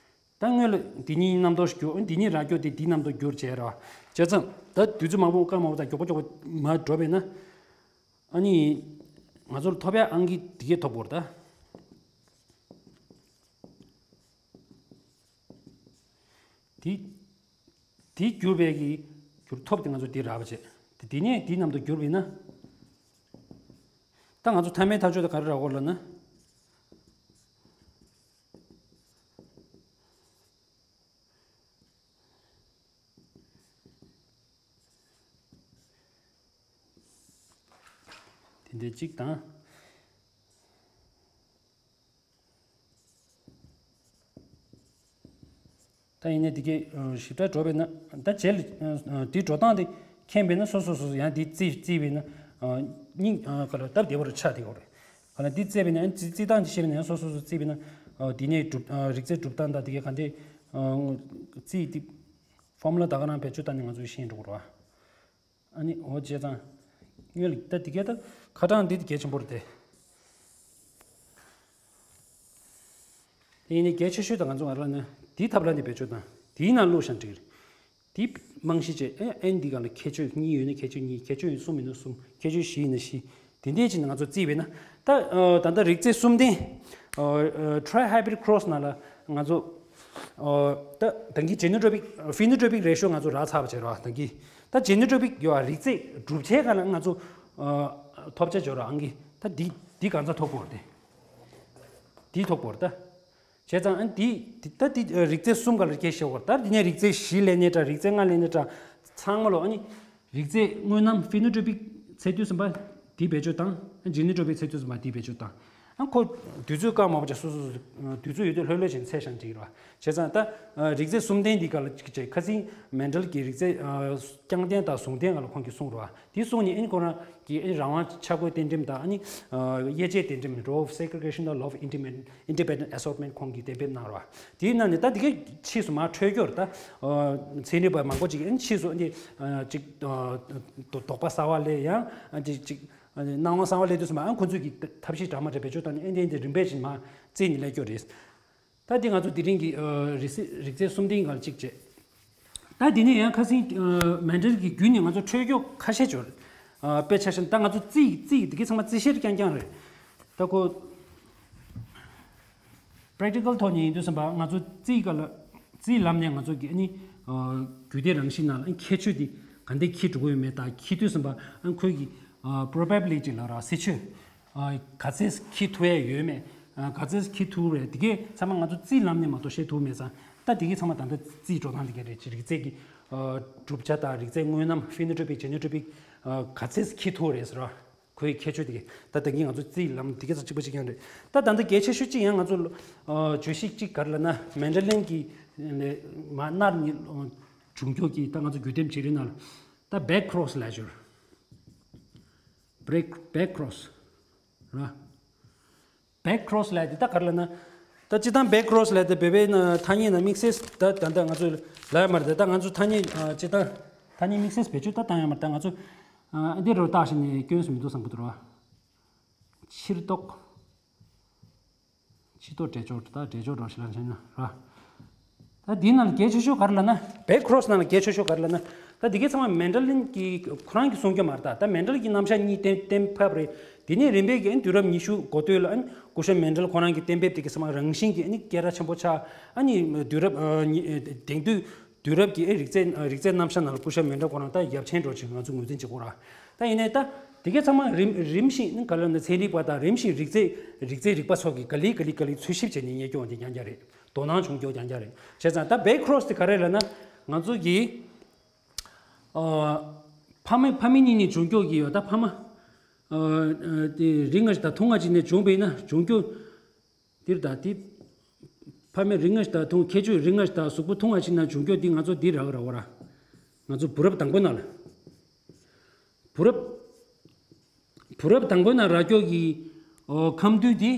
ད་སྔོན་ལ་འདི་གཉིས་རྣམ་རྟོག་བསྒྱུར། འདི་གཉིས་ར་བསྒྱུར་ཏེ་འདི་རྣམ་རྟོག་བསྒྱུར་བྱས་རེད་བ། བྱས་ཙང་ད་དུས་ཚོད་མང་པོ་སྐར་མང་པོ་དང་མགྱོགས་པོ་མགྱོགས་པོ་མར་འགྲོ་བས་ན། ཨ་ནི། ང་ཚོར་ཐོབ་ཡ་ཨང་ཀི་འདི་གས་ཐོབ་དགོས་རེད་ད། དེ། དེ་བསྒྱུར་བའི་གི་བསྒྱུར་ཐོབ་དེ་ང་ཚོ་འདི་རག་པ་བྱས། དེ་དེ་ནས་དེ་རྣམས་དུ་བསྒྱུར་བས་ན། ད་ང་ཚོ་མཐའ་མའི་ཐག་གཅོད་དེ་ག་རེ་རག་གོ་ལབ་ན། དེ་འདྲའི་གཅིག་དང་། ད་ཡིན་ནའི་དེ་གའི་ཞིབ་ཕྲ་འགྲོ་བས་ན། ད་རྗེས་ལ་དེའི་འགྲོ་སྟངས་དེ་མཁྱེན་པས་ན། སོ་སོ་སོ་སོ་ཡང་དེ་རྩིས་རྩིས་པས་ན། སྙིང་ག་ལ་སྟབས་བདེ་བོ་རུ་ཆགས་བསྡད་ཡོད་རེད། ག་ལ་འདི་རྩིས་པས་ན་ཡང་རྩིས་རྩིས་སྟངས་དེ་ཤེས་པས་ན་ཡང་སོ་སོ་སོ་རྩིས་པས་ན། དེ་ནས་གྲུབ་རིགས་རྫས་གྲུབ་སྟངས་དང་དེ་གའི་ག་འདྲའི་རྩིས་དེ་ཕོར་མུ་ལ་ད་ག་རང་བེད་སྤྱོད་བཏང་ནས་ང་ཚོས་ཤེས་འགྲོ་དགོས་རེད་བ། ཨ་ནི་འོ་བྱས་ཙང་། དངོས་ལ་ད་དེ་གའི་ད་ཁ་གྲངས་འདི་གལ་ཆེན་པོ་རེད་དེ། དེ་ཡིན་ནའི་གལ་ཆེ་ཤོས་ད་ང་ཚོ་ང་རང་ནི་དེའི་ཐབས་ལ་ནི་བེད་སྤྱོད་དང་དེའི་ནང་བླུགས་ཤིང་འགྲིག་རེད། དེའི་རྨང་གཞི་བྱས། ཨེ་ཨེན་འདི་ག་ལ་ཁྱད་ཆོས་གཉིས་ཡོད་ན་ཁྱད་ཆོས་གཉིས། ཁྱད་ཆོས་ཡིན་གསུམ་ཡིན་ན་གསུམ། ཁྱད་ཆོས་བཞི་ཡིན་ན་བཞི། དེ་འདྲས་ཅིག་ནི་ང་ཚོ་རྩིས་པས་ན། ད་ད་ལྟ་རིགས་རྫས་གསུམ་ལྡན། Tri-hybrid cross ནང་ལ་ང་ཚོ། ཨོ། ད་ད་གིན་ཇི་ནོ་ཊོ་པིག་ཕི་ནོ་ཊོ་པིག་རེ་ཤོ་ང་ཚོ་རག་ཚར་བ་བྱས་རོགས། ད་གིན་ད་ཇི་ནོ་ཊོ་པིག་ཡོད་པ། རིགས་རྫས་གྲུབ་ཆའི་སྒང་ལ་ང་ཚོ། ཨོ། ཐོབ་ཆ་བྱོས་རོགས། ཨང་ཀི་ད་འདི་འདི་གང་ཚ་ཐོབ་དགོས་རེད་དེ། འདི་ཐོབ་དགོས་རེད་ད། བྱས་ཙང་ཨ་འདི་འདི་ད་འདི་རིགས་རྫས་གསུམ་སྒང་ལ་སྐད་བཤད་དགོས་རེད། ད་འདི་ནས་རིགས་རྫས་བཞི་ལེན་ནའི་འདྲ། རིགས་རྫས་ལྔ་ལེན་ནའི་འདྲ། ཚང་མ་ལོ། ཨ་ནི། རིགས་རྫས་དངོས་རྣམ་ཕི་ནོ་ཊོ་པིག་ཚད་མཐོའི་སུམ་པ་འདི་བེད་སྤྱོད་བཏང་། ཇི་ནེ་ཊོ་པིག་ཚད་མཐོའི་སུམ་པ་འདི་བེད་སྤྱོད་བཏང་། ཨ་ཁོ་དུས་ཚོད་སྐར་མ་བ་ཅིག་སོ་སོ་སོ་དུས་ཚོད་ཡོད་དུས་ལྷོད་ལྷོད་བྱས་ནས་ཚད་བཞག་འགྲིག་རེད་བ། བྱས་ཙང་ད་རིགས་རྫས་གསུམ་ལྡན་འདི་ག་ལ་ཅིག་བྱས། ཁ་སང་མན་ཌལ་གྱི་རིགས་རྫས་རྐྱང་ལྡན་དང་ཟུང་ལྡན་ག་ལ་ཁོང་གིས་གསུངས་རེད་བ། དེ་གསུངས་ནས་ཨ་ནི་ཁོ་རང་གིས་ཨ་ནི་རང་དབང་ཆ་བགོས་གཏན་འབྲེལ་དང་། ཨ་ནི་དབྱེ་འབྱེད་གཏན་འབྲེལ། law of segregation དང་law of independent independent assortment ཁོང་གིས་གཏན་འབེབས་གནང་རོགས། དེའི་ནང་ནས་ད་དེ་གའི་ཕྱིས་སུ་མར་འཕྲོས་རྒྱུར་ད། ཨ་ཚན་རིག་པ་མང་པོ་ཅིག་ཨ་ནི་ཕྱིས་སུ་ཨ་ནི་ཨ་ཅིག་ཨ་དོ་དོགས་པ་ཟ་བ་ལས། ཡང་ཨ་ཅིག་ཅིག་ཨ་ནི་སྣང་བ་གསང་བ་ལས་དུས་སུ་མར་ཨ་ཁོ་ཚོས་ཀྱི་ཐབས་ཤེས་འདྲ་མ་འདྲ་བེད་སྤྱོད་བཏང་ནས་ཨ་ནི་དེ་རིམ་པས་ཅིག་མར་རྩིས་ནས་སླེབས་རྒྱུ་རེད། ད་དེ་ང་ཚོ་དེ་རིང་གི་ཨ་རིགས་རིགས་རྫས་གསུམ་ལྡན་སྒང་ལ་གཅིག་བྱས། ད་དེ་ནས་ཡང་ཁ་སང་ཨ་མན་ཌལ་གྱི་བརྒྱུད་ནས་ང་ཚོ་འཕྲོས་རྒྱུ་ཁ་ཤས་ཅིག་ཡོད་རེད། ཨ་དཔེ་ཆ་བཞག་ན་ད་ང་ཚོ་རྩིས་རྩིས་དེ་གའི་ཚང་མ་རྩིས་བཤེར་རྐྱང་རྐྱང་རེད། ད་ཁོ་པ་རེག་ཊི་ཀལ་ཐོག་ནས་ཡིན་དུས་ཙམ་པ་ང་ཚོ་རྩིས་སྒང་ལ་རྩིས་ལམ་ནས་ང་ཚོ་གི་ཨ་ནི་ཨ་རྒྱུད་སྡེ་རང་བཞིན་ནང་ལ་ཨ་ནི་ཁྱད་ཆོས་དེ་ག་འདྲས་འཁྱེར་འགྲོ་གི་ཡོད་མེད་དང་། འཁྱེར་དུས་ཙམ་པ་ཨ་ནི་ཁོའི་གི་ཨ་པོ་རོ་བེ་བི་ལི་ཊི་ལབ་ར། སྲིད་ཕྱོད། ཨ་ག་ཚད་འཁྱེར་ཐུབ་ཡས་ཡོད་མེད། ཨ་ག་ཚད་འཁྱེར་ཐུབ་རེད། དེ་གས་ཚང་མ་ང་ཚོ་རྩིས་ལམ་ནས་མ་གཏོགས་ཤེས་ཐུབ་མེད་ཙང་། ད་དེ་གས་ཚང་མ་ད་ལྟ་རྩིས་འགྲོ་སྟངས་དེ་གས་རེད། རིགས་རྫས་ཀྱི་ཨ་གྲུབ་ཆ་དང་། རིགས་རྫས་དངོས་རྣམ་ཕི་ནོ་ཊོ་པིག་ཇི་ནེ་ཊོ་པིག་ཨ་ག་ཚད་འཁྱེར་ཐུབ་རེད་ཟེར་བ། ཁོའི་ཁྱད་ཆོས་དེ་གས་ད་ད་གིན་ང་ཚོ་རྩིས་ལམ་དེ་གས་ཚོ་གཅིག་པ་གཅིག་རྐྱང་རེད། ད་ད་ལྟ་གལ་ཆེ་ཤོས་གཅིག་ཡང་ང་ཚོ་ཨ་བརྗོད་གཞི་གཅིག་ག་རེ་ལབ་ན། མན་ཌ་ལིན་གྱི་ནས་མར་སྣར་ནས་བྱུང་རྒྱུ་གི་ད་ང་ཚོ་བརྒྱུད་འདེམས་བྱེད་རིང་ནང་ལ་ད་བེག་ཁི་རོ་སི་ལབ་ཡ་ཅིག་ཡོད་རེད། བེག་བེག་ཁི་རོ་སི་ར། བེག་ཁི་རོ་སི་ལབ་ཡ་དེ་ད་ག་རེ་ལབ་ན། ད་སྤྱིར་བཏང་བེག་ཁི་རོ་སི་ལབ་ཡ་དེ་བོད་པའི་ནང་ཐ་སྙད་ནང་དམིགས་བསལ་ད་ད་ལྟ་ང་ཚོ་ལབ་ཡ་མ་རེད། ད་ད་ང་ཚོ་ཐ་སྙད་ཨ་སྤྱིར་བཏང་ཐ་སྙད་དམིགས་བསལ་བེད་སྤྱོད་ད་བཏང་ཡ་མ་རེད། ད་ང་ཚོ་ཨ་འདི་རུ་བཏགས་ཤིང་ནས་སྐྱོན་སུ་མི་འདུག་བསམ་གི་འདུག་ར། ཕྱིར་རྟོག་ཕྱིར་རྟོག་འགྲེལ་སྦྱོར། ད་འགྲེལ་སྦྱོར་འདྲ་ཞིག་ལ་བྱས་ན་ར། ད་འདིའི་ནང་ལ་གལ་ཆེ་ཤོས་ག་རེ་ལབ་ན། བེག་ཁོ་རོ་སི་ནང་ལ་གལ་ཆེ་ཤོས་ག་རེ་ལབ་ན། ད་འདི་གའི་ཚང་མ་མན་ཌེལ་གྱི་ཁོ་རང་གིས་གསུང་རྒྱུ་མ་རེད། ད་ད་མན་ཌེལ་གྱི་རྣམ་གཞག་གཉིས་གཏན་གཏན་ཕབ་རེད། དེ་ནས་རིམ་པས་ཀྱི་དུས་རབས་ཉི་ཤུ་འགོ་སྟོད་ལ་སྐུ་ཞབས་མན་ཌེལ་ཁོ་རང་གིས་གཏན་འབེབས་དེ་གའི་ཚང་མ་རང་བཞིན་གྱིས་ནི་སྐད་གྲགས་ཆེན་པོ་ཆགས། ཨ་ནི་དུས་རབས་དེང་དུས་དུས་རབས་ཀྱི་རིག་རྩལ་རིག་རྩལ་རྣམ་གཞག་ནང་ལ་སྐུ་ཞབས་མན་ཌེལ་ཁོ་རང་ད་ཡབ་ཆེན་འདྲ་ཅིག་ང་ཚོ་ངོས་འཛིན་བྱེད་དགོས་ར། ད་ཡིན་ནའི་ད་དེ་གའི་ཚང་མ་རིམ་རིམ་བཞིན་ནི་ག་ལ་ནི་ཚན་རིག་པ་དང་རིམ་བཞིན་རིག་རྩལ་རིག་རྩལ་རིག་པ་སོགས་ཀྱིས་ག་ལེ་ག་ལེ་ག་ལེ་འཚོལ་ཞིབ་བྱས་ནས་རྙེད་རྒྱུ་འོང་དེ་རྐྱང་རྐྱང་རེད། དོ་སྣང་བྱུང་རྒྱུ་རྐྱང་རྐྱང་རེད། བྱས་ཙང་ད་བེག་ཁོ་རོ་སི་དེ་ག་རེ་ལབ་ན། ང་ཚོ་གི་ཕ་མ་ཕ་མ་གཉིས་ནས་བྱུང་རྒྱུ་གི་ཡོད། ད་ཕ་མ་དེ་རིགས་ལྔ་ཞིག་དང་ཐུང་ལྔ་ཅིག་ནས་བྱུང་བས་ན་བྱུང་རྒྱུ། འདིར་ད་དེ་ཕ་མའི་རིགས་ལྔ་ཞིག་དང་ཐུང་། ཁྱད་ཆོས་རིགས་ལྔ་ཞིག་དང་གཟུགས་པོ་ཐུང་ལྔ་ཞིག་ནང་བྱུང་རྒྱུ་འདི་ང་ཚོ་འདི་རག་ར་བ་ར། ང་ཚོ་བུ་རབས་དང་པོ་ནང་ལ། བུ་རབས་བུ་རབས་དང་པོ་ནང་རག་རྒྱུ་གི་ཨོ་ཁམས་འདུས་འདི་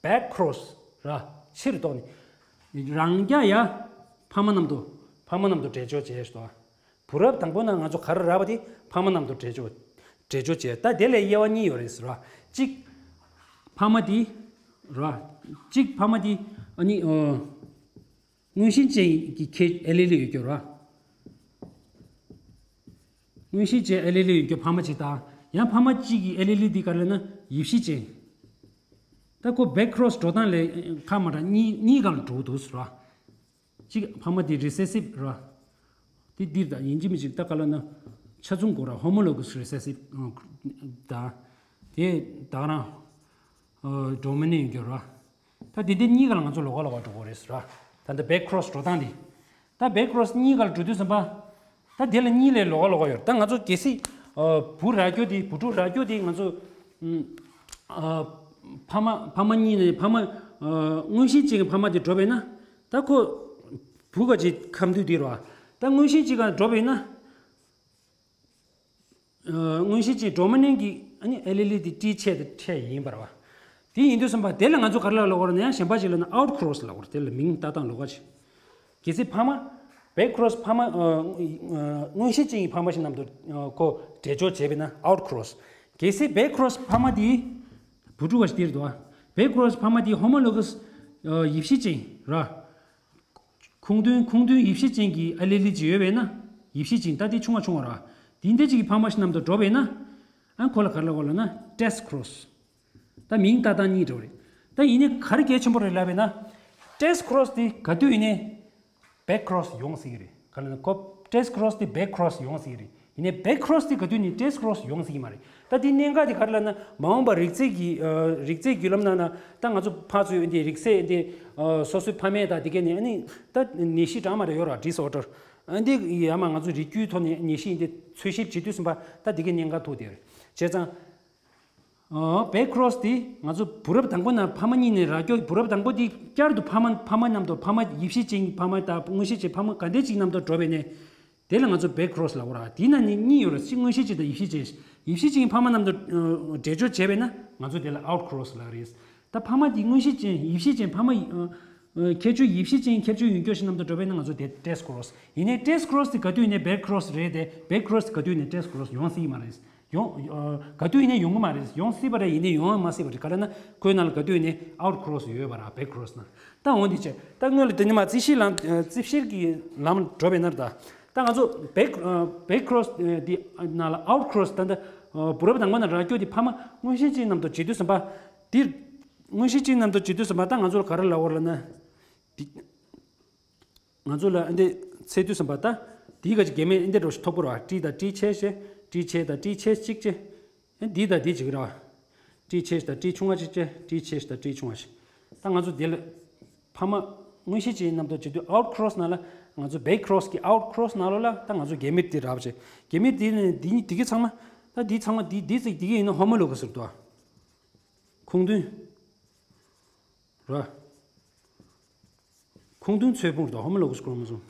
བེག་ཁོ་རོ་སི་ར། ཕྱིར་གཏོང་ནི་རང་རྐྱ་ཡ། ཕ་མ་རྣམས་དང་ཕ་མ་རྣམས་དང་འགྲེལ་སྦྱོར་བྱས་སོ། བུ་རབས་དང་པོ་ན་ང་ཚོ་ག་རེ་རག་པ་དེ་ཕ་མ་རྣམས་དང་འགྲེལ་སྦྱོར་འགྲེལ་སྦྱོར་བྱས། ད་དེ་ལས་དབྱེ་བ་གཉིས་ཡོད་རེད་ཟེར་བ། གཅིག་ཕ་མ་དེ་ར། གཅིག་ཕ་མ་དེ་ཨ་ནི་ཨོ་མངོན་ཤེས་ཅན་གྱི་ཁྱད་ཨེ་ལི་ལི་ཡོད་རྒྱུ་ར། མངོན་ཤེས་ཅན་ཨེ་ལི་ལི་ཡོད་རྒྱུ་ཕ་མ་གཅིག་དང་། ཡང་ཕ་མ་གཅིག་གི་ཨེ་ལི་ལི་དེ་ག་རེ་ལབ་ན་ཡིབ་གཤིས་ཅན། ད་ཁོ་བེག་ཁོ་རོ་སི་འགྲོ་སྟངས་ལས་ཁ་མ་འདྲ་གཉིས་གཉིས་ཀ་ལ་འགྲོ་འདུག་ཟེར་བ། གཅིག་ཕ་མ་དེ་རི་སེ་སིབ་ར། དེ་འདིར་དང་ཡིན་གཅིག་མིན་གཅིག་ད་ག་ལ་ན་ཆ་མཚུངས་དགོས་ར། ཧོ་མོ་ལོ་གི་སི་རི་སེ་སིབ་དང་། དེ་ད་ག་རང་ཌོ་མི་ནན་ཡོད་ར། ད་དེ་འདི་གཉིས་ཀ་ལ་ང་ཚོ་ལོགས་ཀ་ལོགས་ཀ་འགྲོ་དགོས་རེད་ཟེར་ར། ད་འདི་བེག་ཁོ་རོ་སི་འགྲོ་སྟངས་འདི། ད་བེག་ཁོ་རོ་སི་གཉིས་ཀ་ལ་འགྲོ་དུས་ཙམ་པ། ད་དེ་ལ་གཉིས་ལས་ལོགས་ཀ་ལོགས་ཀ་ཡོད་ར། ད་ང་ཚོ་གལ་སྲིད་བུ་རག་རྒྱུ་དེ་བུ་ཕྲུག་རག་རྒྱུ་དེ་ང་ཚོ་ཕ་མ་ཕ་མ་གཉིས་ནས་ཕ་མ་མངོན་ཤེས་ཅན་གྱི་ཕ་མ་དེ་འགྲོ་བས་ན། ད་ཁོ་བུ་ག་ཅིག་ཁམས་འདུས་དེ་ར། ད་མངོན་ཤེས་ཅན་ག་འགྲོ་བས་ན། མངོན་ཤེས་ཅན་ཌོ་མི་ནན་གྱི་ཨ་ནི་ཨེ་ལི་ལི་དེ་ཊི་ཆེ་དང་ཆེ་ཡིན་པ་རེད་བ། དེ་ཡིན་དུས་ཙམ་པ་དེ་ལ་ང་ཚོ་ག་རེ་ལབ་དགོས་རེད་ན། ཡང་གཞན་པ་ཅིག་ལབ་ན་ཨའུ་ཊི་ཁོ་རོ་སི་ལབ་དགོས་རེད། དེ་ལ་མིང་བཏགས་སྟངས་ལོགས་ཀ་ཅིག་གལ་སྲིད་ཕ་མ་བེག་ཁོ་རོ་སི་ཕ་མ་མངོན་ཤེས་ཅན་གྱི་ཕ་མ་ཞིག་རྣམས་དང་ཁོ་འགྲེལ་སྦྱོར་བྱས་པས་ན་ཨའུ་ཊི་ཁོ་རོ་སི། གལ་སྲིད་བེག་ཁོ་རོ་སི་ཕ་མ་དེ་བུ་ཕྲུག་ག་ཞིག་དེ་རེད་དོ། བེག་ཁོ་རོ་སི་ཕ་མ་དེ་ཧོ་མོ་ལོ་གི་སི་ཡིབ་གཤིས་ཅན་ར། ཁུངས་མཐུན་ཁུངས་མཐུན་ཡིབ་གཤིས་ཅན་གྱི་ཨེ་ལི་ལི་ཅིག་ཡོད་པས་ན། ཡིབ་གཤིས་ཅན་ད་དེ་ཆུང་བ་ཆུང་བ་ར། དེ་འདྲ་ཅིག་གི་ཕ་མ་ཞིག་རྣམས་དང་འགྲོ་བས་ན། ཨ་ཁོ་ལ་ག་རེ་ལབ་དགོས་ལབ་ན་ཊེ་སི་ཁོ་རོ་སི། ད་མིང་བཏགས་སྟངས་གཉིས་འདྲ་བོ་རེད། ད་ཡིན་ནའི་ག་རེ་གལ་ཆེན་པོ་རེད་ལབ་པས་ན། ཊེ་སི་ཁོ་རོ་སི་དེ་ག་དུས་ཡིན་ནའི་བེག་ཁོ་རོ་སི་ཡོང་སྲིད་ཀྱི་རེད། ག་ལབ་ན་ཁོ་ཊེ་སི་ཁོ་རོ་སི་དེ་བེག་ཁོ་རོ་སི་ཡོང་སྲིད་ཀྱི་རེད། ཡིན་ནའི་བེག་ཁོ་རོ་སི་དེ་ག་དུས་ནས་ཊེ་སི་ཁོ་རོ་སི་ཡོང་སྲིད་ཀྱི་མ་རེད། ད་དེ་གནད་འགག་དེ་ག་རེ་ལབ་ན། མ་འོངས་པར་རིག་རྩལ་གྱི་རིག་རྩལ་བརྒྱུད་ལམ་ནང་ན་ད་ང་ཚོ་ཕར་ཚུར་འདི་རིག་རྩལ་འདི་སོ་སོའི་ཕ་མས་ད་དེ་གས་ནས་ཨ་ནི་ད་ནད་གཞི་གྲངས་མ་རེ་ཡོད་ར། ཌི་སི་ཨོར་ཌར་འདི་ཡ་མ་ང་ཚོ་རིགས་རྒྱུད་ཐོག་ནས་ནད་གཞི་འདི་འཚོལ་ཞིབ་བྱེད་དུས་ཙམ་པ་ད་དེ་གས་གནད་འགག་ཐུག་དེ་རེད། བྱས་ཙང་བེག་ཁོ་རོ་སི་དེ་ང་ཚོ་བུ་རབས་དང་པོ་ནས་ཕ་མ་གཉིས་ནས་རག་རྒྱུ། བུ་རབས་དང་པོ་དེ་བསྐྱར་དུ་ཕ་མ་ཕ་མ་རྣམས་དང་ཕ་མ་ཡིབ་གཤིས་ཅན་གྱི་ཕ་མ་དང་མངོན་ཤེས་ཅན་ཕ་མ་ག་འདྲ་ཅིག་རྣམས་དང་འགྲོ་བས་ནས། དེ་ལ་ང་ཚོ་བེག་ཁོ་རོ་སི་ལབ་དགོས་ར། དེའི་ནང་ནས་གཉིས་ཡོད་ར། གཅིག་མངོན་ཤེས་ཅན་དང་ཡིབ་གཤིས་ཅན། ཡིབ་གཤིས་ཅན་གྱི་ཕ་མ་རྣམས་དང་འགྲེལ་བརྗོད་བྱས་པས་ན་ང་ཚོ་དེ་ལ་ཨའུ་ཊི་ཁོ་རོ་སི་ལབ་རེད། ད་ཕ་མ་དེ་མངོན་ཤེས་ཅན་ཡིབ་གཤིས་ཅན་ཕ་མ་ཁྱད་ཆོས་ཡིབ་གཤིས་ཅན་ཁྱད་ཆོས་ཡོད་རྒྱུ་ཞིག་རྣམས་དང་འགྲོ་བས་ན་ང་ཚོ་དེ་ཊེ་སི་ཁོ་རོ་སི། ཡིན་ནའི་ཊེ་སི་ཁོ་རོ་སི་དེ་ག་དུས་ཡིན་ནའི་བེག་ཁོ་རོ་སི་རེད་དེ། བེག་ཁོ་རོ་སི་ག་དུས་ཡིན་ནའི་ཊེ་སི་ཁོ་རོ་སི་ཡོང་སྲིད་ཀྱི་མ་རེད། ཡོང་ག་དུས་ཡིན་ནའི་ཡོང་གི་མ་རེད། ཡོང་སྲིད་པ་རེད། ཡིན་ནའི་ཡོང་མ་སྲིད་པ་རེད། ག་ལབ་ན་ཁོའི་ནང་ལ་ག་དུས་ཡིན་ནའི་ཨའུ་ཊི་ཁོ་རོ་སི་ཡོད་པ་ར། བེག་ཁོ་རོ་སི་ནང་ད་འོང་དེ་བྱས། ད་སྔོན་ལ་དེ་ནི་མ་རྩིས་གཞིའི་ལམ་རྩིས་བཤེར་གྱི་ལམ་འགྲོ་བས་ན་ར། ད་ད་ང་ཚོ་བེག་བེག་ཁོ་རོ་སི་དེ་ནང་ལ་ཨའུ་ཊི་ཁོ་རོ་སི་ད་ད་བུ་རབས་དང་པོ་ནས་རག་རྒྱུ་དེ་ཕ་མ་མངོན་ཤེས་ཅན་རྣམས་དང་བྱེད་དུས་ཙམ་པ། དེ་མངོན་ཤེས་ཅན་རྣམས་དང་བྱེད་དུས་ཙམ་པ་ད་ང་ཚོ་ལ་ག་རེ་ལབ་དགོས་ལབ་ན། དེ་ང་ཚོ་ལ་ཨ་འདི་ཚད་དུས་ཙམ་པ་ད་དེའི་ག་ཅིག་གེ་མེད་ཨ་འདི་འདྲ་ཞིག་ཐོབ་དགོས་ར། ཊི་དང་ཊི་ཆེ་ཆེ། ཊི་ཆེ་དང་ཊི་ཆེ་གཅིག་བྱས། ཨ་འདི་དང་འདི་གཅིག་ར། ཊི་ཆེ་དང་ཊི་ཆུང་བ་གཅིག་བྱས། ཊི་ཆེ་དང་ཊི་ཆུང་བ་གཅིག་ད་ང་ཚོ་དེ་ལ་ཕ་མ་མངོན་ཤེས་ཅན་རྣམས་དང་བྱེད་དུས་ཨའུ་ཊི་ཁོ་རོ་སི་ནང་ལ། ང་ཚོ་བེག་ཁོ་རོ་སི་གི་ཨའུ་ཊི་ཁོ་རོ་སི་ནང་ལོགས་ལ་ད་ང་ཚོ་གེ་མེད་དེ་རག་བྱས། གེ་མེད་དེ་ནི་འདི་གཉིས་དེ་གི་ཚང་མ། ད་འདི་ཚང་མ་འདི་འདི་ཚིག་དེ་གི་ཡིན་ན་ཧོ་མོ་ལོ་ག་སི་རེད་དོ། ཁུངས་མཐུན་ར། ཁུངས་མཐུན་ཚོས་ཕུང་རེད་དོ། ཧོ་མོ་ལོ་ག་སི་ཁོ་རོ་མོ་སོམ།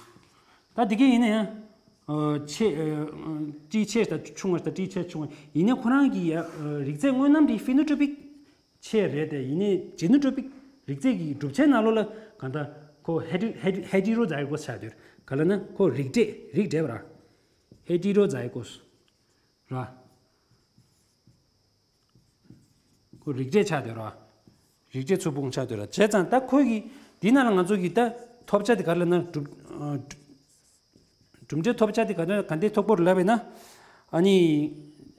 ད་འདི་ག་ཡིན་ན་ཡང་། ཨ་ཆེ་ཨ་ཊི་ཆེ་དང་ཆུང་བ་དང་ཊི་ཆེ་ཆུང་བ་ཡིན་ནའི་ཁོ་རང་གི་ཡ་ཨ་རིགས་རྫས་དངོས་རྣམ་དེ་ཕི་ནོ་ཊོ་པིག་ཆེ་རེད་དེ། ཡིན་ནའི་ཇེ་ནོ་ཊོ་པིག་རིགས་རྫས་ཀྱི་གྲུབ་ཆའི་ནང་ལོགས་ལ་གང་ལྟར་ཁོ་ཧེ་ཊི་ཧེ་ཊི་ཧེ་ཊི་རོ་ཛའི་གོ་སི་ཆགས་དུས་ག་ལབ་ན་ཁོ་རིགས་འདྲེས་རིགས་འདྲེས་པ་ར། ཧེ་ཊི་རོ་ཛའི་གོ་སི་ར། རིགས་འགྲེས་ཆགས་བསྡད་རོ། རིགས་འགྲེས་ཚོས་ཕུང་ཆགས་བསྡད་རོ། བྱས་ཙང་ད་ཁོས་ཀྱི་འདི་ནང་ལ་ང་ཚོ་གི་ད་ཐོབ་བྱ་དེ་ག་རེ་ལབ་ན་གྲུབ་ཨ་གྲུབ་འབྲས་ཐོབ་བྱ་དེ་ག་ད་ག་འདྲས་ཐོབ་པོ་རེད་ལབ་པས་ན། ཨ་ནི་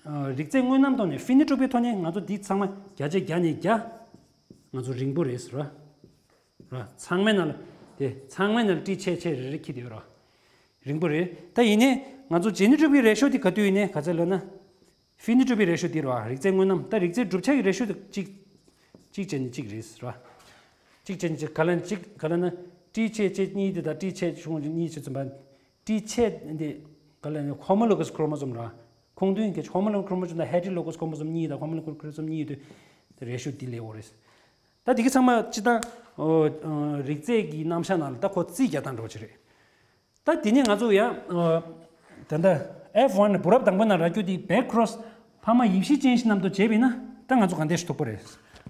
ཨ་རིགས་རྫས་དངོས་རྣམ་ཐོག་ནས་ཕི་ནོ་ཊོ་པིག་ཐོག་ནས་ང་ཚོ་འདི་ཚང་མ་བརྒྱ་ཆ་བརྒྱ་ནས་བརྒྱ་ང་ཚོ་རིང་པོ་རེད་ཟེར་བ། ར། ཚང་མའི་ནང་ལ་དེ་ཚང་མའི་ནང་ལ་ཏྲི་ཆད་ཆད་རེ་རེ་འཁྱེར་བསྡད་ཡོད་ར། རིང་པོ་རེད། ད་ཡིན་ནའི་ང་ཚོ་ཇེ་ནོ་ཊོ་པིག་རེ་ཤོ་དེ་ག་དུས་ཡིན་ནའི་ག་ཚོད་ལབ་ན། ཕི་ནོ་ཊོ་པིག་རེ་ཤོ་དེ་ར་རིགས་རྫས་དངོས་རྣམ། ད་རིགས་རྫས་གྲུབ་ཆ་གི་རེ་ཤོ་དེ་གཅིག་གཅིག་བྱས་ནས་གཅིག་རེད་ར། གཅིག་བྱས་ནས་གཅིག་ག་ལ་གཅིག་ག་ལ་ན་ཏྲི་ཆད་ཆད་གཉིས་དེ་དང་ཏྲི་ཆད་ཆུང་གཉིས་ཆད་ཙམ་པ། ཏྲི་ཆད་འདི་ག་ལ་ན་ཧོ་མོ་ལོ་ག་སི་ཁོ་རོ་མོ་སོམ་ར། ཁོང་དོན་གྱི་ཧོ་མོ་ལོ་ག་སི་ཁོ་རོ་མོ་སོམ་དང་ཧེ་ཊི་རོ་ལོ་ག་སི་ཁོ་རོ་མོ་སོམ་གཉིས་དང་ཧོ་མོ་ལོ་ག་སི་ཁོ་རོ་མོ་སོམ་གཉིས་དེ་རེ་ཤོ་དེ་ལས་འོ་རེད། ད་འདི་ག་ཚང་མ་སྤྱི་བཏང་ཨོ་ཨོ་རིགས་རྫས་ཀྱི་རྣམ་གཞག་ནང་ལ་ད་ཁོ་རྩིས་རྒྱག་སྟངས་འདྲ་བོ་ཅིག་རེད། ད་དེ་ནས་ང་ཚོ་ཡང་ཨོ་ད་ལྟ་ཨེཕ་ཝན་ནས་བུ་རབས་དང་པོ་ནང་རག་རྒྱུ་དེ་བེག་ཁྲོ་སི་ཕ་མ་ཡིབ་གཞི་ཅན་ཞིག་རྣམས་དང་བྱས་པས་ན་ད་ང་ཚོ་ག་འདྲས་ཤིག་ཐུག་པ་རེད།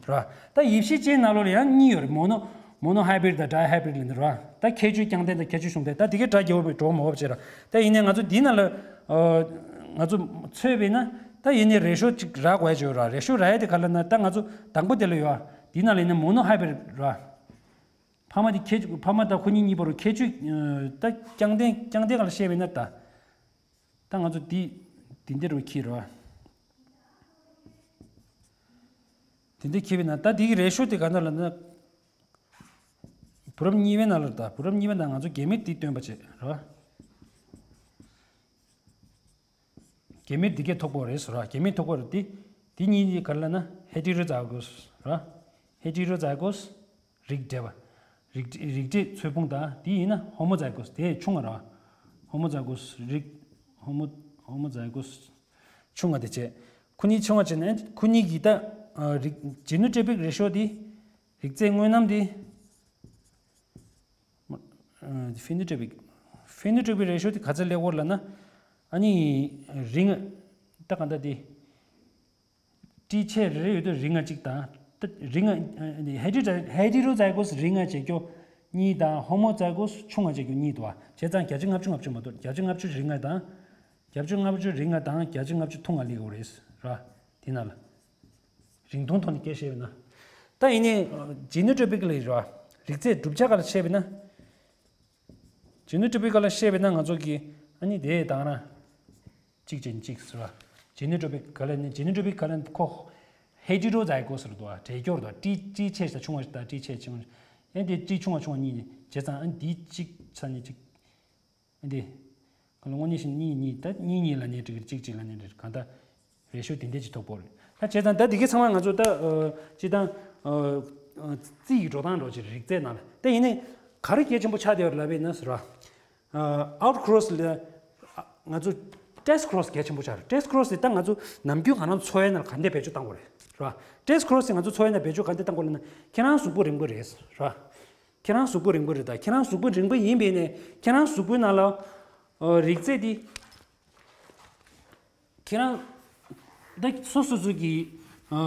ར། ད་ཡིབ་གཞི་ཅན་ནང་ལོགས་ལ་ཡང་གཉིས་ཡོད་རེད། མོ་ནོ་མོ་ནོ་ཧའི་བྷི་རིད་དང་ཌའི་ཧའི་བྷི་རིད་ལ་འདི་ར། ད་ཁྱད་ཆོས་རྐྱང་ལྡན་དང་ཁྱད་ཆོས་ཤུགས་ལྡན། ད་དེ་གའི་སྒྲ་རྒྱས་པོ་མེད་གྲོགས་མོ་བབ་བྱས་ར། ད་ཡིན་ནའི་ང་ཚོ་འདི་ནང་ལ་ཨོ་ང་ཚོ་འཚོལ་བས་ན་ད་ཡིན་ནའི་རེ་ཤོ་གཅིག་རག་དགོས་ཡ་ཅིག་ཡོད་ར། རེ་ཤོ་རག་ཡ་དེ་ག་ལ་ན་ད་ང་ཚོ་དང་པོ་དེ་ལ་ཡོད་ཨ། འདི་ནང་ལ་ཡིན་ན་མོ་ནོ་ཧའི་བྷི་རིད་ར། ཕ་མ་དེ་ཁྱེད་ཕ་མ་དང་ཁོ་གཉིས་གཉིས་བར་ཁྱད་ཆོས་ད་རྐྱང་ལྡན་རྐྱང་ལྡན་ག་ལ་བཤད་པས་ན་ད། ད་ང་ཚོ་འདི་འདི་འདི་རུ་འཁྱེར་རོ། འདི་འདི་འཁྱེར་བས་ན་ད་འདི་གི་རེ་ཤོ་དེ་ག་ན་ལ་ན། བུ་རབས་གཉིས་པའི་ནང་ལ་ད་བུ་རབས་གཉིས་པའི་ནང་ང་ཚོ་རྒྱ་མིར་འདི་སྟོན་པ་བྱེད་རོ། རྒྱ་མིར་འདི་གས་ཐོག་པོ་རེད་ཟེར་ར། རྒྱ་མིར་ཐོག་པོ་རེད་དེ། དེ་གཉིས་ནི་ག་རེ་ལབ་ན་ཧེ་ཊི་རོ་ཛའི་གོ་སི་ར། ཧེ་ཊི་རོ་ཛའི་གོ་སི་རིགས་འགྲེ་བ། རིགས་རིགས་འགྲེ་ཚོས་ཕུང་དང་དེ་ཡིན་ན་ཧོ་མོ་ཛའི་གོ་སི་དེ་ཆུང་བ་ར། ཧོ་མོ་ཛའི་གོ་སི་རིགས་ཧོ་མོ་ཧོ་མོ་ཛའི་གོ་སི་ཆུང་བ་དེ་བྱས། ཁོ་གཉིས་ཆུང་བ་བྱས་ནས་ཁོ་གཉིས་ཀྱི་ད་རིགས་ཇེ་ནོ་ཊོ་པིག་རེ་ཤོ་དེ་རིགས་རྫས་དངོས་རྣམ་དེ། ཕེ་ནོ་ཊོ་པིག་ཕེ་ནོ་ཊོ་པིག་རེ་ཤོ་དེ་ག་ཚོད་སླེབས་ཡོད་ལབ་ན། ཨ་ནི་རིགས་ལྔ་ད་ག་འདྲ་དེ། ཏྲི་ཆད་རེ་རེ་ཡོད་དུས་རིགས་ལྔ་གཅིག་དང་། ད་རིགས་ལྔ་ཧེ་ཊི་རོ་ཧེ་ཊི་རོ་ཛའི་གོ་སི་རིགས་ལྔ་བྱེད་རྒྱུ་གཉིས་དང་ཧོ་མོ་ཛའི་གོ་སི་ཆུང་བ་བྱེད་རྒྱུ་གཉིས་འདུག་བ། བྱས་ཙང་བརྒྱ་ཆ་ལྔ་བཅུ་ལྔ་བཅུ་མ་གཏོགས་བརྒྱ་ཆ་ལྔ་བཅུ་རིགས་ལྔ་དང་། བརྒྱད་ཅུ་ལྔ་བཅུ་རིགས་ལྔ་དང་བརྒྱད་ཅུ་ལྔ་བཅུ་ཐུང་ལྔ་སླེབས་ཡོད་རེད་ར། དེ་ནང་ལ། རིང་ཐུང་ཐོག་ནས་སྐད་བཤད་པས་ན། ད་ཡིན་ནའི་ཇེ་ནོ་ཊོ་པིག་ལ་ར། རིགས་རྫས་གྲུབ་ཆ་ག་ལ་བཤད་པས་ན། ཇེ་ནོ་ཊོ་པིག་ག་ལ་བཤད་པས་ན་ང་ཚོ་གི་ཨ་ནི་དེ་དང་ར། གཅིག་ཅན་གཅིག་ཟེར་བ། ཇེ་ནོ་ཊོ་པིག་ག་ལ་ནི་ཇེ་ནོ་ཊོ་པིག་ག་ལ་ཁོ། ཧེ་ཊི་རོ་ཛའི་གོ་སི་ཟེར་འདུག་བ། འབྲེལ་སྐྱོར་དང་ཏྲི་ཏྲི་ཆད་ཞིག་དང་ཆུང་བ་ཞིག་དང་ཏྲི་ཆད་ཆུང་བ་ཞིག་ཨ་ནི་དེ་ཏྲི་ཆུང་བ་ཆུང་བ་གཉིས་ནི་བྱས་ཙང་ཨ་ནི་དེ་གཅིག་ས་ནི་གཅིག་འདི། གང་ལ་དངོས་གནས་བཞིན་གཉིས་གཉིས་ད་གཉིས་གཉིས་ལ་ནས་འགྲིག་གི་གཅིག་གཅིག་ལ་ནས་འགྲིག་གང་ལྟར་རེ་ཤོ་དེ་འདྲས་ཅིག་ཐོབ་པོ་རེད། ད་བྱས་ཙང་ད་འདི་གའི་ཚང་མ་ང་ཚོ་ད་སྤྱི་བཏང་རྩིས་ཀྱི་འགྲོ་སྟངས་འགྲོ་ཅིག་རིགས་རྫས་ནང་ལ་ད་ཡིན་ནའི་ག་རེ་གལ་ཆེན་པོ་ཆགས་བསྡད་ཡོད་ལབ་པས་ན་ཟེར་བ། ཨའུ་ཊི་ཁོ་རོ་སི་ལ་ང་ཚོ་ཊེ་སི་ཊི་ཁོ་རོ་སི་གལ་ཆེན་པོ་ཆགས་རེད། ཊེ་སི་ཊི་ཁོ་རོ་སི་དེ་ད་ང་ཚོ་ནམ་རྒྱུན་གང་རང་འཚོ་བའི་ནང་ལ་ག་འདྲས་བེད་སྤྱོད་བཏང་དགོས་རེད་ཟེར་བ། ཊེ་སི་ཊི་ཁོ་རོ་སི་དེ་ང་ཚོ་འཚོ་བའི་ནང་བེད་སྤྱོད་ག་འདྲས་བཏང་དགོས་ལབ་ན་ཁྱེད་རང་གཟུགས་པོ་རིང་པོ་རེད་ཟེར་བ། ཁྱེད་རང་གཟུགས་པོ་རིང་པོ་རེད། ད་ཁྱེད་རང་གཟུགས་པོ་རིང་པོ་ཡིན་པས་ནས་ཁྱེད་རང་གཟུགས་པོའི་ནང་ལ་ཨ་རིགས་རྫས་འདི་ཁྱེད་རང་ད་སོ་སོ་སོ་གི་ཨ་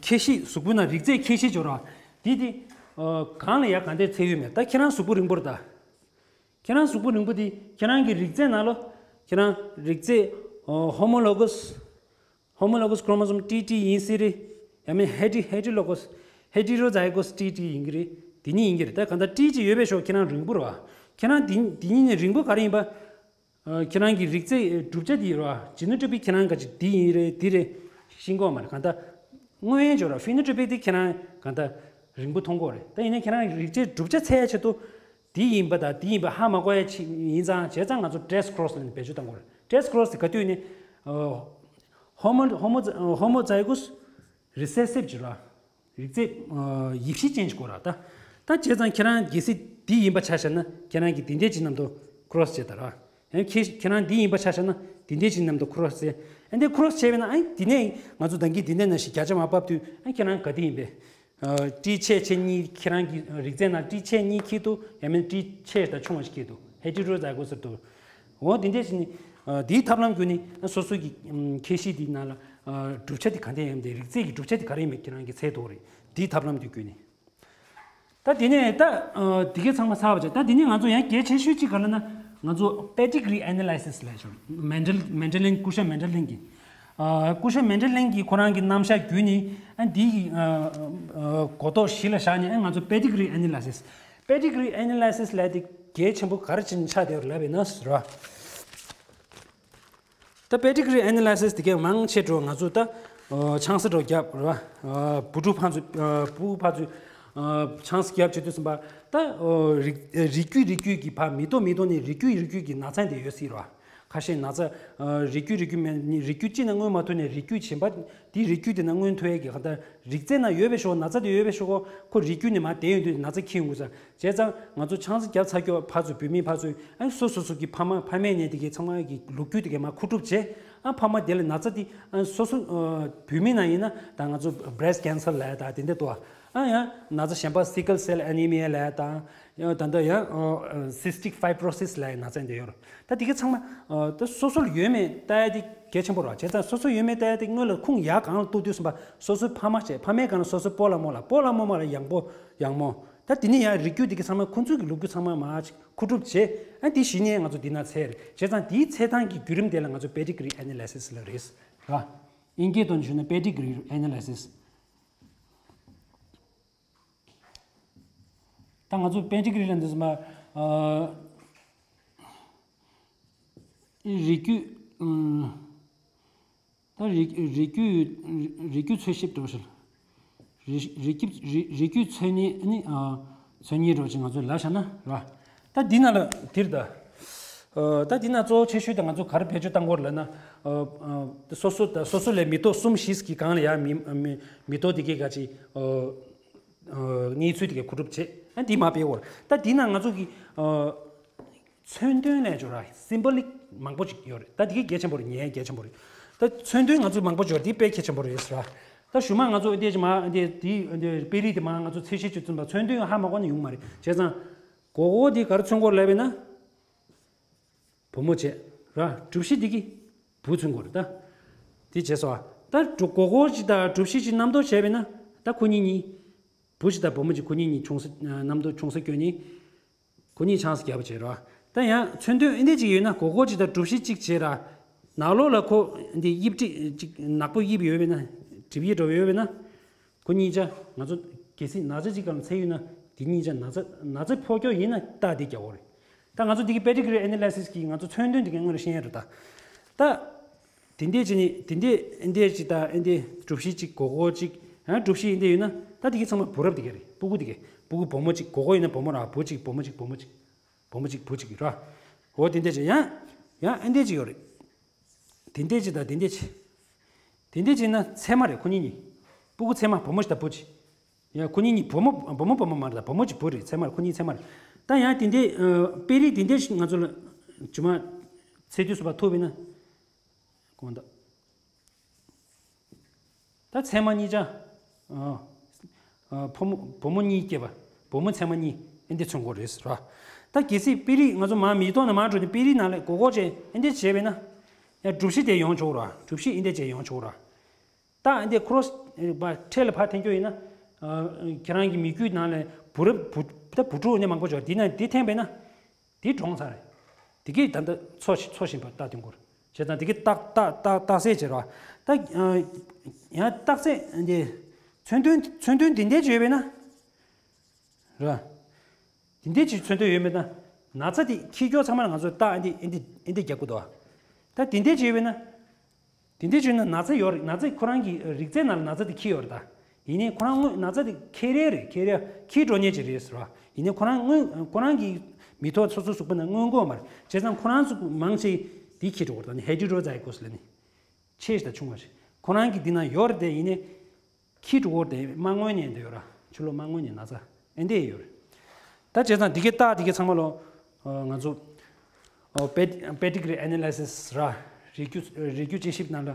ཁྱད་གཤིས་གཟུགས་པོའི་ནང་རིགས་རྫས་ཁྱད་གཤིས་སྦྱོར་བ་འདི་འདི་ཨ་གང་ལ་ཡ་གང་འདྲས་ཚད་ཡོད་མེད། ད་ཁྱེད་རང་གཟུགས་པོ་རིང་པོ་རེད། ད་ཁྱེད་རང་གཟུགས་པོ་རིང་པོ་འདི་ཁྱེད་རང་གི་རིགས་རྫས་ནང་ལ་ཁྱེད་རང་རིགས་རྫས་ཨ་ཧོ་མོ་ལོ་ག་སི་ཧོ་མོ་ལོ་ག་སི་ཁོ་རོ་མོ་སོམ་ཏྲི་ཏྲི་ཡིན་སྲིད་རེད། ཡང་མིན་ཧེ་ཊི་ཧེ་ཊི་ལོ་ག་སི་ཧེ་ཊི་རོ་ཛའི་གོ་སི་ཏྲི་ཏྲི་ཡིན་གྱི་རེད། དེ་གཉིས་ཡིན་གྱི་རེད། ད་གང་ལྟར་ཏྲི་ཅིག་ཡོད་པའི་ཤོག་ཁྱེད་རང་རིང་པོ་རེད་བ། ཁྱེད་རང་དེ་དེ་གཉིས་ནས་རིང་པོ་ག་རེ་ཡིན་པ། ཨ་ཁྱེད་རང་གི་རིགས་རྫས་གྲུབ་ཆ་དེ་ཡོད་རེད་བ། ཇེ་ནོ་ཊོ་པིག་ཁྱེད་རང་ག་ཅིག་འདི་ཡིན་རེད་འདི་རེད་ཤེས་ཀྱི་ཡོད་མ་རེད། གང་ལྟར་དངོས་ཡོད་སྦྱོར་བ་ཕེ་ནོ་ཊོ་པིག་དེ་ཁྱེད་རང་གང་ལྟར་རིང་པོ་མཐོང་གི་ཡོད་རེད། ད་ཡིན་ན་ཁྱེད་རང་རིགས་རྫས་གྲུབ་ཆ་འཚོལ་ཡ་ཆེད་དུ། འདི་ཡིན་པ་དང་འདི་ཡིན་པ་ཧ་མ་གོ་ཡ་ཅིག་ཡིན་ཙང་བྱས་ཙང་ང་ཚོ་ཊེ་སི་ཊི་ཁོ་རོ་སི་ལ་ནི་བེད་སྤྱོད་བཏང་དགོས་རེད། ཊེ་སི་ཊི་ཁོ་རོ་སི་དེ་ག་དུས་ནི་ཧོ་མོ་ཧོ་མོ་ཧོ་མོ་ཛའི་གོ་སི་རི་སེ་སིབ་ཅིག་ར། རིགས་རྫས་ཡིབ་གཞི་ཅན་ཞིག་དགོས་ར་ད། ད་བྱས་ཙང་ཁྱེད་རང་གལ་སྲིད་འདི་ཡིན་པ་ཆ་བཞག་ན་ཁྱེད་རང་གིས་འདི་འདྲས་ཅིག་མཉམ་དུ་ཁོ་རོ་སི་བྱེད་ད་ར། ཡང་ཁྱེད་ཁྱེད་རང་འདི་ཡིན་པ་ཆ་བཞག་ན་འདི་འདྲས་ཅིག་མཉམ་དུ་ཁོ་རོ་སི་བྱེད། ཨ་འདི་ཁོ་རོ་སི་བྱས་པས་ན་ཨ་འདི་ནས་ང་ཚོ་ད་གིན་འདི་འདྲས་ནང་བཞིན་བརྒྱ་ཆ་མར་ཕབ་དུས་ཨ་ཁྱེད་རང་ག་འདི་ཡིན་པས། ཨ་ཏྲི་ཆད་ཆད་གཉིས་ཁྱེད་རང་གི་རིགས་རྫས་ནང་ཏྲི་ཆད་གཉིས་འཁྱེར་འདུག་ཡང་མིན་ཏྲི་ཆད་དང་ཆུང་བ་ཞིག་འཁྱེར་འདུག་ཧེ་ཊི་རོ་ཛའི་གོ་སི་ཟེར་འདུག་འོ་འདི་འདྲས་ཞིག་ནི་ཨ་འདིའི་ཐབས་ལམ་བརྒྱུད་ནས་ཨ་སོ་སོ་གི་ཨམ་ཁྱད་གཤིས་འདིའི་ནང་ལ་ཨ་གྲུབ་ཆ་དེ་ག་འདྲས་ཡིན་མིན་དེ་རིགས་རྫས་ཀྱི་གྲུབ་ཆ་དེ་ག་རེ་ཡིན་མིན་ཁྱེད་རང་གིས་འཚོལ་ཐུབ་རེད། འདིའི་ཐབས་ལམ་དེ་བརྒྱུད་ནས། ད་དེ་ནས་ད་ཨ་འདི་གའི་ཚང་མ་ཚར་བ་བྱས། ད་དེ་ནས་ང་ཚོ་ཡང་གལ་ཆེ་ཤོས་གཅིག་ག་ལ་ན་ང་ཚོ་པེ་ཌི་གི་རི་ཨེ་ན་ལའི་སིས་ལབ་ཞོར་མན་ཌལ་མན་ཌལ་ལིན་སྐུ་ཞབས་མན་ཌལ་ལིན་གྱིས། ཨ། སྐུ་ཞབས་མན་ཌེ་ལིན་གྱིས་ཁོ་རང་གི་རྣམ་གཞག་བརྒྱུད་ནས། ཨ། འདི་ཡི་ཨ་ཨ་གོ་རྟོགས་གཞི་ལ་བཞག་ནས། ཨ། ང་ཚོ་pedigree analysis, pedigree analysis ལབ་དེ་གལ་ཆེན་པོ་ག་རེ་བྱས་ནས་ཆགས་བསྡད་ཡོད་རེད་ལབ་པ་ཡིན་ན་ཟེར་བ། ད་pedigree analysis དེ་གའི་མང་ཆེ་འགྲོ་ང་ཚོ་ད་ཨ་ཆང་ས་འགྲོ་རྒྱབ་རེད་བ། ཨ། བུ་ཕྲུག་ཕར་ཚུར། ཨ། ཕྲུ་གུ་ཕར་ཚུར། ཨ། ཆང་ས་རྒྱབ་བྱེད་དུས་ཙམ་པ། ད་ཨ་རིགས་རིགས་རྒྱུད་རིགས་རྒྱུད་ཀྱི་ཕར་མི་ཐོག་མི་ཐོག་ནས་རིགས་རྒྱུད་རིགས་རྒྱུད་ཀྱི་ན་ཚ་དེ་ཡོད་སྲིད་རེད་བ། ཁ་ཤས་ན་ཚ། ཨ། རིགས་རྒྱུད་རིགས་རྒྱུད་མེད། རིགས་རྒྱུད་གཅིག་ནས་མངོན་མ་ཐུབ་ནས་རིགས་རྒྱུད་གཞན་པ་དེ་རིགས་རྒྱུད་དེ་ནས་མངོན་ཐུབ་ཡས་ཀྱི། གང་ལྟར་རིགས་རྫས་ནང་ཡོད་པའི་ཤོག་ན་ཚ་དེ་ཡོད་པའི་ཤོག་ཁོ་རིགས་རྒྱུད་ནས་མར་བསྡད་ཡོང་དུས་ན་ཚ་འཁྱེར་ཡོང་དགོས་ས། བྱས་ཙང་ང་ཚོ་ཆང་ས་རྒྱབ་ཚར་ཀྱོག་ཕར་ཚུར། བུད་མེད་ཕར་ཚུར། ཨ། སོ་སོ་སོ་གི་ཕ་མ་ཕ་མའི་ནད་དེ་གའི་ཚང་མ་གི་ལོ་རྒྱུས་དེ་གའི་མར་མཁོ་སྒྲུབ་བྱས། ཨ། ཕ་མ་དེ་ལ་ན་ཚ་དེ། ཨ། སོ་སོ། ཨ། བུད་མེད་ནང་ཡིན་ན་ད་ང་ཚོ་breast cancer ལབ་ཡ་ད་དེ་འདྲ་འདུག་ཨ། ཡང་ན་ཚ་གཞན་པ་sickle cell anemia ལབ་ཡ་དང་། ཡང་ད་ལྟ་ཡང་ཨ་cystic fibrosis ལབ་ཡ་ན་ཚ་འདི་ཡོད་རེད། ད་དེ་གའི་ཚང་མ། ཨ། ད་སོ་སོར་ཡོད་མེད་ལྟ་ཡ་དེ་གལ་ཆེན་པོ་རེད་བ། བྱས་ཙང་སོ་སོ་ཡོད་མེད་ལྟ་ཡ་དེ་སྔོན་ལ་ཁུངས་ཡག་གང་ལ་གཏུགས་དུས་ཙམ་པ། སོ་སོའི་ཕ་མ་བྱས། ཕ་མའི་སྒང་ལ་སོ་སོའི་སྤོ་ལགས་རྨོ་ལགས། སྤོ་ལགས་རྨོ་མོ་ལ་ཡང་སྤོ་ཡང་རྨོ། ད་དེ་ནས་ཡང་རིགས་རྒྱུད་དེ་གའི་ཚང་མ་ཁོ་ཚོའི་གི་ལོ་རྒྱུས་ཚང་མ་མར་ཅིག་མཁོ་སྒྲུབ་བྱས། ཨ། དེ་གཞི་ནས་ང་ཚོ་འདི་ན་འཚོལ་རེད། བྱས་ཙང་དེའི་འཚོལ་སྟངས་ཀྱི་བརྒྱུད་རིམ་དེ་ལ་ང་ཚོ་pedigree analysis ལབ་རེད། ར། དབྱིན་སྐད་ཐོག་ནས་ཞུས་ན་pedigree analysis། ད་ང་ཚོ་pedigree ལབ་དུས་ཙམ་པ། ཨ། རིགས་རྒྱུད། ཨ། ད་རིགས་རིགས་རྒྱུད། རིགས་རྒྱུད་འཚོལ་ཞིབ་འགྲོ་ཞིག་རིགས་རིགས་རྒྱུད། རིགས་རིགས་རྒྱུད་འཚོལ་སྙེག་ནི། ཨ། འཚོལ་སྙེག་འགྲོ་ཅིག་ང་ཚོ་ལབ་བཞག་ན་ར། ད་འདི་ན་ལ་དེར་ད། ཨ། ད་འདི་ན་གཙོ་བོ་ཆེ་ཤོས་ད་ང་ཚོ་ག་རེ་བེད་སྤྱོད་བཏང་དགོས་རེད་ལབ་ན། ཨ། ཨ། སོ་སོ་ད་སོ་སོ་ལས་མི་ཐོག་གསུམ་བཞི་གི་སྒང་ལ་ཡང་མི་མི་མི་ཐོག་དེ་གའི་ག་ཅིག་ཨ། ཨ། གནས་ཚུལ་དེ་གའི་མཁོ་སྒྲུབ་བྱེད། ཨ། འདི་མ་དཔེ་བོར། ད་འདི་ན་ང་ཚོ་གི། ཨ། མཚོན་དོན་ལས་སྦྱོར་ར། symbolic མང་པོ་ཅིག་ཡོད་རེད། ད་དེ་གའི་གལ་ཆེན་པོ་རེད། ངའི་གལ་ཆེན་པོ་རེད། ད་མཚོན་དོན་ང་ཚོ་མང་པོ་ཅིག་ཡོད་རེད། དེ་དཔེ་གལ་ཆེན་པོ་རེད་ཟེར་བ། ད་གཞུག་མ་ང་ཚོ་འདི་ཅིག་མ་འདི་འདི་འདི་དཔེ་རིས་དེ་མ་ང་ཚོ་འཚོལ་ཞིབ་ཅིག་བཙུན་པ་མཚོན་དོན་ཧ་མ་གོ་ན་ཡོང་མ་རེད། བྱས་ཙང་། གོ་གོ་འདི་ག་རེ་མཚོན་གོ་ལབ་ཡིན་ན། བུ་མོ་བྱས། ར། གྲུ་བཞི་འདི་གི་བུ་མཚོན་གོ་རེད་ད། དེ་བྱས་སོ། ད་གྲུ་གོ་གོ་ཅིག་དང་གྲུ་བཞི་ཅིག་མཉམ་དུ་བྱས་པས་ན། ད་ཁོ་གཉིས་གཉིས། བུ་ཞིག་དང་བུ་མོ་ཅིག་ཁོ་གཉིས་གཉིས་ཆུང་ས་མཉམ་དུ་ཆུང་ས་སྐྱོན་ནི། ཁོ་གཉིས་ཆང་ས་རྒྱབ་པ་བྱས་ར། ད་ཡང་མཚོན་དོན་ཨེ་འདྲས་ཅིག་ཡོད་ན། གོ་གོ་ཅིག་དང་གྲུ་བཞི་ཅིག་བྱས་ར། ནང་ལོགས་ལ་ཁོ་འདི་དབྱིབས་ཅིག་ཅིག་ནག་པོ་དབྱིབས་ཡོད་པས་ན། གྲིབ་དབྱིབས་འདྲ་བོ་ཡོད་པས་ན། ཁོ་གཉིས་ཆ་ང་ཚོ་གལ་སྲིད་ན་ཚ་ཅིག་གང་འཚོལ་ཡོད་ན། དེ་གཉིས་ཆ་ན་ཚ་ན་ཚ་ཕོག་རྒྱུ་ཡིན་ན་རྟགས་དེ་རྒྱག་དགོས་རེད། ད་ང་ཚོ་འདི་གི་pedigree analysis གི་ང་ཚོ་མཚོན་དོན་འདི་གའི་སྔོན་ལ་ཤེས་ཡ་རེད་ད། ད། དེ་འདྲས་ཅིག་ནི་དེ་འདྲས་ཨེ་འདྲས་ཅིག་དང་ཨེ་འདྲས་གྲུ་བཞི་ཅིག་གོ་གོ་ཅིག་ཡང་གྲུ་བཞི་ཨེ་འདྲས་ཡོད་ན། ད་དེ་གི་ཚང་མ་བུ་རབས་དེ་ག་རེད། སྤུ་གུ་དེ་ག་སྤུ་གུ་བུ་མོ་ཅིག་གོ་གོ་ཡིན་ན་བུ་མོ་ར། བུ་ཅིག་བུ་མོ་ཅིག་བུ་མོ་ཅིག་བུ་མོ་ཅིག་བུ་ཅིག་ར། འོ་དེ་འདྲས་ཅིག་ཡང་ཡང་ཨེ་འདྲས་ཅིག་ཡོད་རེད། དེ་འདྲས་ཅིག་དང་དེ་འདྲས་ཅིག་དེ་འདྲས་ཅིག་ན་ཚད་མ་རེད། ཁོ་གཉིས་གཉིས། སྤུ་གུ་ཚད་མ་བུ་མོ་ཞིག་དང་བུ་ཅིག་ཡང་ཁོ་གཉིས་གཉིས་བུ་མོ་བུ་མོ་བུ་མོ་མ་རེད་ད། བུ་མོ་གཅིག་བུ་རེད། ཚད་མར་ཁོ་གཉིས་ཚད་མར། ད་ཡང་དེ་འདྲའི་ཨ་དཔེ་རིས་དེ་འདྲ་ཞིག་ང་ཚོ་ལ་རྗེས་མ་ཚད་རྒྱུ་སུ་བ་ཐུབ་པས་ན། གོང་དུ། ད་ཚད་མ་གཉིས་ཆ། ཨ་ཨ་ཕོ་མོ་བུ་མོ་གཉིས་སྐྱེས་པ། བུ་མོ་ཚད་མ་གཉིས་ཨེ་འདྲ་མཚོན་གོ་རེད་ཟེར་བ། ད་གལ་སྲིད་དཔེ་རིས་ང་ཚོ་མ་མི་ཐོག་ནས་མ་འགྲོ་ནས་དཔེ་རིས་ནང་ལ་གོ་གོ་བྱས་ཨེ་འདྲ་བྱས་པས་ན། ཡང་གྲུ་བཞི་དེ་ཡོང་ཆོག་ར། གྲུ་བཞི་ཨེ་འདྲ་བྱས་ཡོང་ཆོག་ར། ད་འདི་ཁོ་རོ་སི་པ་འཕྲེད་ལ་ཕར་འཐེན་རྒྱུ་ཡིན་ན། ཨ་ཁྱེད་རང་གི་མི་རྒྱུད་ནང་ལ་བུ་རབས་བུ་ད་བུ་ཕྲུག་ནི་མང་པོ་འབྱོར། འདི་ན་འདི་འཐེན་པས་ན། འདི་གྲོངས་ཚར་རེད། འདི་གིས་ད་ལྟ་འཚོ་ཞིང་འཚོ་བཞིན་པ་རྟགས་དེ་འགོར། བྱས་ཙང་འདི་གིས་རྟགས་རྟགས་རྟགས་རྟགས་གསལ་བྱེད་རོགས། ད་ཡང་རྟགས་གསལ་འདི་མཚོན་དོན་མཚོན་དོན་འདི་འདྲས་བརྗོད་པས་ན། ར། དེ་འདྲའི་ཅིག་མཚོན་དོན་ཡོད་མེད་ན། ན་ཚ་དེ་འཁྱེར་རྒྱུ་ཚང་མ་ལ་ང་ཚོས་རྟགས་ཨེ་འདི་ཨེ་འདི་ཨེ་འདི་རྒྱག་དགོས་འདུག་ཨ། ད་དེ་འདྲའི་ཅིག་ཡོད་མེད་ན། དེ་འདྲའི་ཅིག་ཡོད་ན་ན་ཚ་ཡོད་རེད། ན་ཚ་ཁོ་རང་གི་རིགས་རྫས་ནང་ལ་ན་ཚ་དེ་འཁྱེར་ཡོད་རེད་ད། ཡིན་ནའི་ཁོ་རང་སྔོན་ན་ཚ་དེ་འཁྱེར་རེ་རེད། འཁྱེར་རེ་འཁྱེར་འགྲོ་མཁན་ཅིག་རེད་ཟེར་བ། ཡིན་ནའི་ཁོ་རང་སྔོན་ཁོ་རང་གི་མི་ཐོག་སོ་སོ་གཟུགས་པོ་ནང་སྔོན་འགོག་མ་རེད། བྱས་ཙང་ཁོ་རང་ཚོ་མང་ཆེ་དེ་འཁྱེར་འགྲོ་དགོས་རེད་ད། ནི་heterozygous ལབ་ནི། ཆེ་ཞིག་དང་ཆུང་བ་ཞིག་ཁོ་རང་གི་འདི་ན་ཡོད་རེད་དེ། ཡིན་ནའི། འཁྱེར་འགྲོ་གི་རེད་དེ། མ་སྔོན་ནས་འདི་ཡོད་ར། ཕྱི་ལོགས་མ་སྔོན་ནས་ན་ཚ་ཨེ་འདི་ཡོད་རེད། ད་བྱས་ཙང་འདི་གའི་རྟགས་འདི་གའི་ཚང་མ་ལོ། ཨ་ང་ཚོ། ཨ་ped- pedigree analysis ར། རིགས་རྒྱུད་རིགས་རྒྱུད་དཔྱད་ཞིབ་ནང་ལ།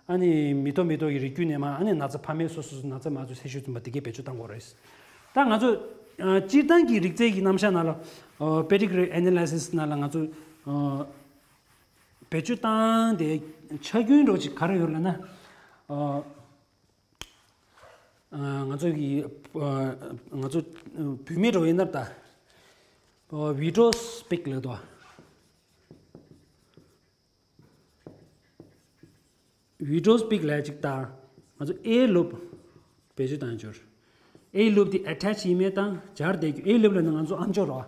ཨ་ནི་མི་ཐོག་མི་ཐོག་གི་རིགས་རྒྱུད་ནས་མ། ཨ་ནི་ན་ཚ་ཕ་མའི་སོ་སོ་སོ་ན་ཚ་མ་ཚོ་ཚད་ཞིབ་བཙུན་པ་འདི་གའི་བེད་སྤྱོད་བཏང་དགོས་རེད། ད་ང་ཚོ། ཨ་སྤྱིར་བཏང་གི་རིགས་རྫས་ཀྱི་རྣམ་གཞག་ནང་ལ། ཨ་pedigree analysis ནང་ལ་ང་ཚོ། ཨ་བེད་སྤྱོད་བཏང་དེ་ཆ་རྐྱེན་འདྲ་ཅིག་ག་རེ་ཡོད་ལབ་ན། ཨ། ང་ཚོ་གི་ང་ཚོ་བུད་མེད་འགྲོ་ཡིན་ན་ད་vitro speak ལབ་དོ། Widowspeak ལབ་ཅིག་དང་། ང་ཚོ་ཨེ་ལུབ་བེད་སྤྱོད་བཏང་ཡོད་ཅོར། ཨེ་ལུབ་དེ་ཨེ་ཊེཆ་ཡིན་མེད་དང་སྦྱར་བསྡད་རྒྱུ། ཨེ་ལུབ་ལབ་ན་ང་ཚོ་ཨམ་ཅོག་རོ།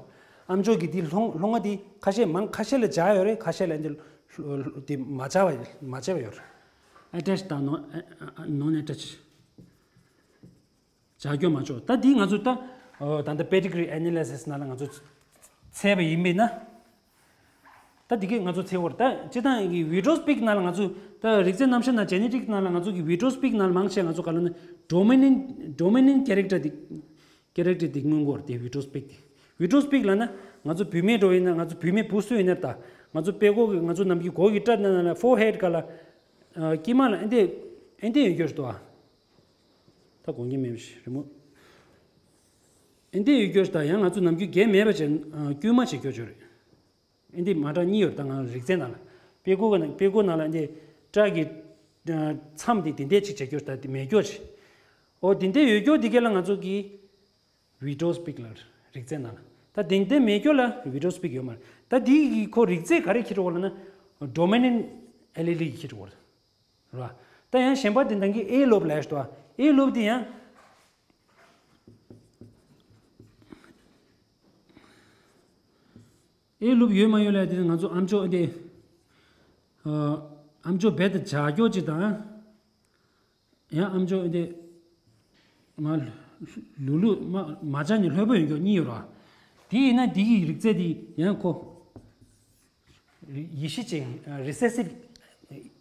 ཨམ་ཅོག་གི་དེ་ལྷུང་ལྷུང་བ་དེ་ཁ་ཤས་མང་ཁ་ཤས་ལ་སྦྱར་ཡོད་རེད། ཁ་ཤས་ལ་འདི་ལྷུ་ལྷུ་དེ་མ་སྦྱར་བ་མ་བྱས་པ་ཡོད་རེད། ཨེ་ཊེཆ་དང་ནོན་ཨེ་ནོན་ཨེ་ཊེཆ། བྱ་སྐྱོ་མ་ཆོག་ད་འདི་ང་ཚོ་ད་ད་ལྟ་pedigree analysis ནང་ལ་ང་ཚོ་འཚོལ་བ་ཡིན་པས་ན། ད་འདི་གས་ང་ཚོ་འཚོལ་བར་ད་སྤྱི་བཏང་གི་Widowspeak ནང་ལ་ང་ཚོ་ད་རིགས་རྫས་རྣམ་གཞག་ནང་genetic ནང་ལ་ང་ཚོ་གི་Widowspeak ནང་ལ་མང་ཆེ་ང་ཚོ་ག་ལ་ན་dominant dominant character དེ་character དེ་སྔོན་འགོར་དེ་Widowspeak དེ་Widowspeak ལ་ན་ང་ཚོ་བུད་མེད་འགྲོ་ཡིན་ན་ང་ཚོ་བུད་མེད་བུ་སུ་ཡིན་ན་ད་ང་ཚོ་དཔྲལ་མགོ་གི་ང་ཚོ་ནམ་རྒྱུན་མགོ་གི་སྐྲ་ནང་ལ་forehead ག་ལ་དཀྱིལ་མ་ལ་ཨེ་འདི་ཨེ་འདི་ཡོད་རྒྱུ་རེད་དོ། ད་དགོངས་ཀྱི་མེད་པ་ཞིག་རེད་མོ། ཨེ་འདི་ཡོད་རྒྱུ་ཞིག་དང་ཡང་ང་ཚོ་ནམ་རྒྱུན་རྒྱན་མེད་པ་ཅིག་དཀྱུས་མ་ཞིག་རྒྱུ་ཅོ་རེད། ཨེ་འདི་མ་འདྲ་གཉིས་ཡོད་ད་ང་རིགས་རྫས་ནང་ལ། དཔྲལ་མགོ་གི་ནང་དཔྲལ་མགོ་ནང་ལ་ཨེ་འདི་སྐྲ་གི་མཚམས་འདི་དེ་འདྲས་ཅིག་བྱེད་རྒྱུ་ཞིག་ད་འདི་མེད་རྒྱུ་ཞིག་འོ་དེ་འདྲས་ཡོད་རྒྱུ་འདི་གས་ལ་ང་ཚོ་གི་Widowspeak ལ་རིགས་རྫས་ནང་ལ། ད་དེ་འདྲས་མེད་རྒྱུ་ལ་Widowspeak ཡོད་མ་རེད། ད་འདི་གི་ཁོ་རིགས་རྫས་ག་རེ་ཁྱེར་འགྲོ་གོ་ལབ་ན་dominant allele གི་ཁྱེར་འགྲོ་གོ་རེད། རེད་བ། ད་ཡང་གཞན་པ་དེ་འདང་གི་ཨེ་ལུབ་ལབ་ཞིག་འདུག་བ། ཨེ་ལུབ་དེ་ཡང་ཨེ་ལུབ་ཡོད་མ་ཡོད་ལབ་དེ་ང་ཚོ་ཨམ་ཅོག་དེ་ཨམ་ཅོག་རྦད་དེ་བྱ་སྐྱོ་ཅིག་དང་། ཡང་ཨམ་ཅོག་དེ་མ་ལུ་ལུ་མ་མ་བྱ་ནི་ལྷོད་པོ་ཡོད་སྐྱོ་གཉིས་ཡོད་ར། དེ་ཡིན་ན་དེ་གི་རིགས་རྫས་དེ་ཡང་ཁོ། ཡེ་ཤེས་ཅན་recessive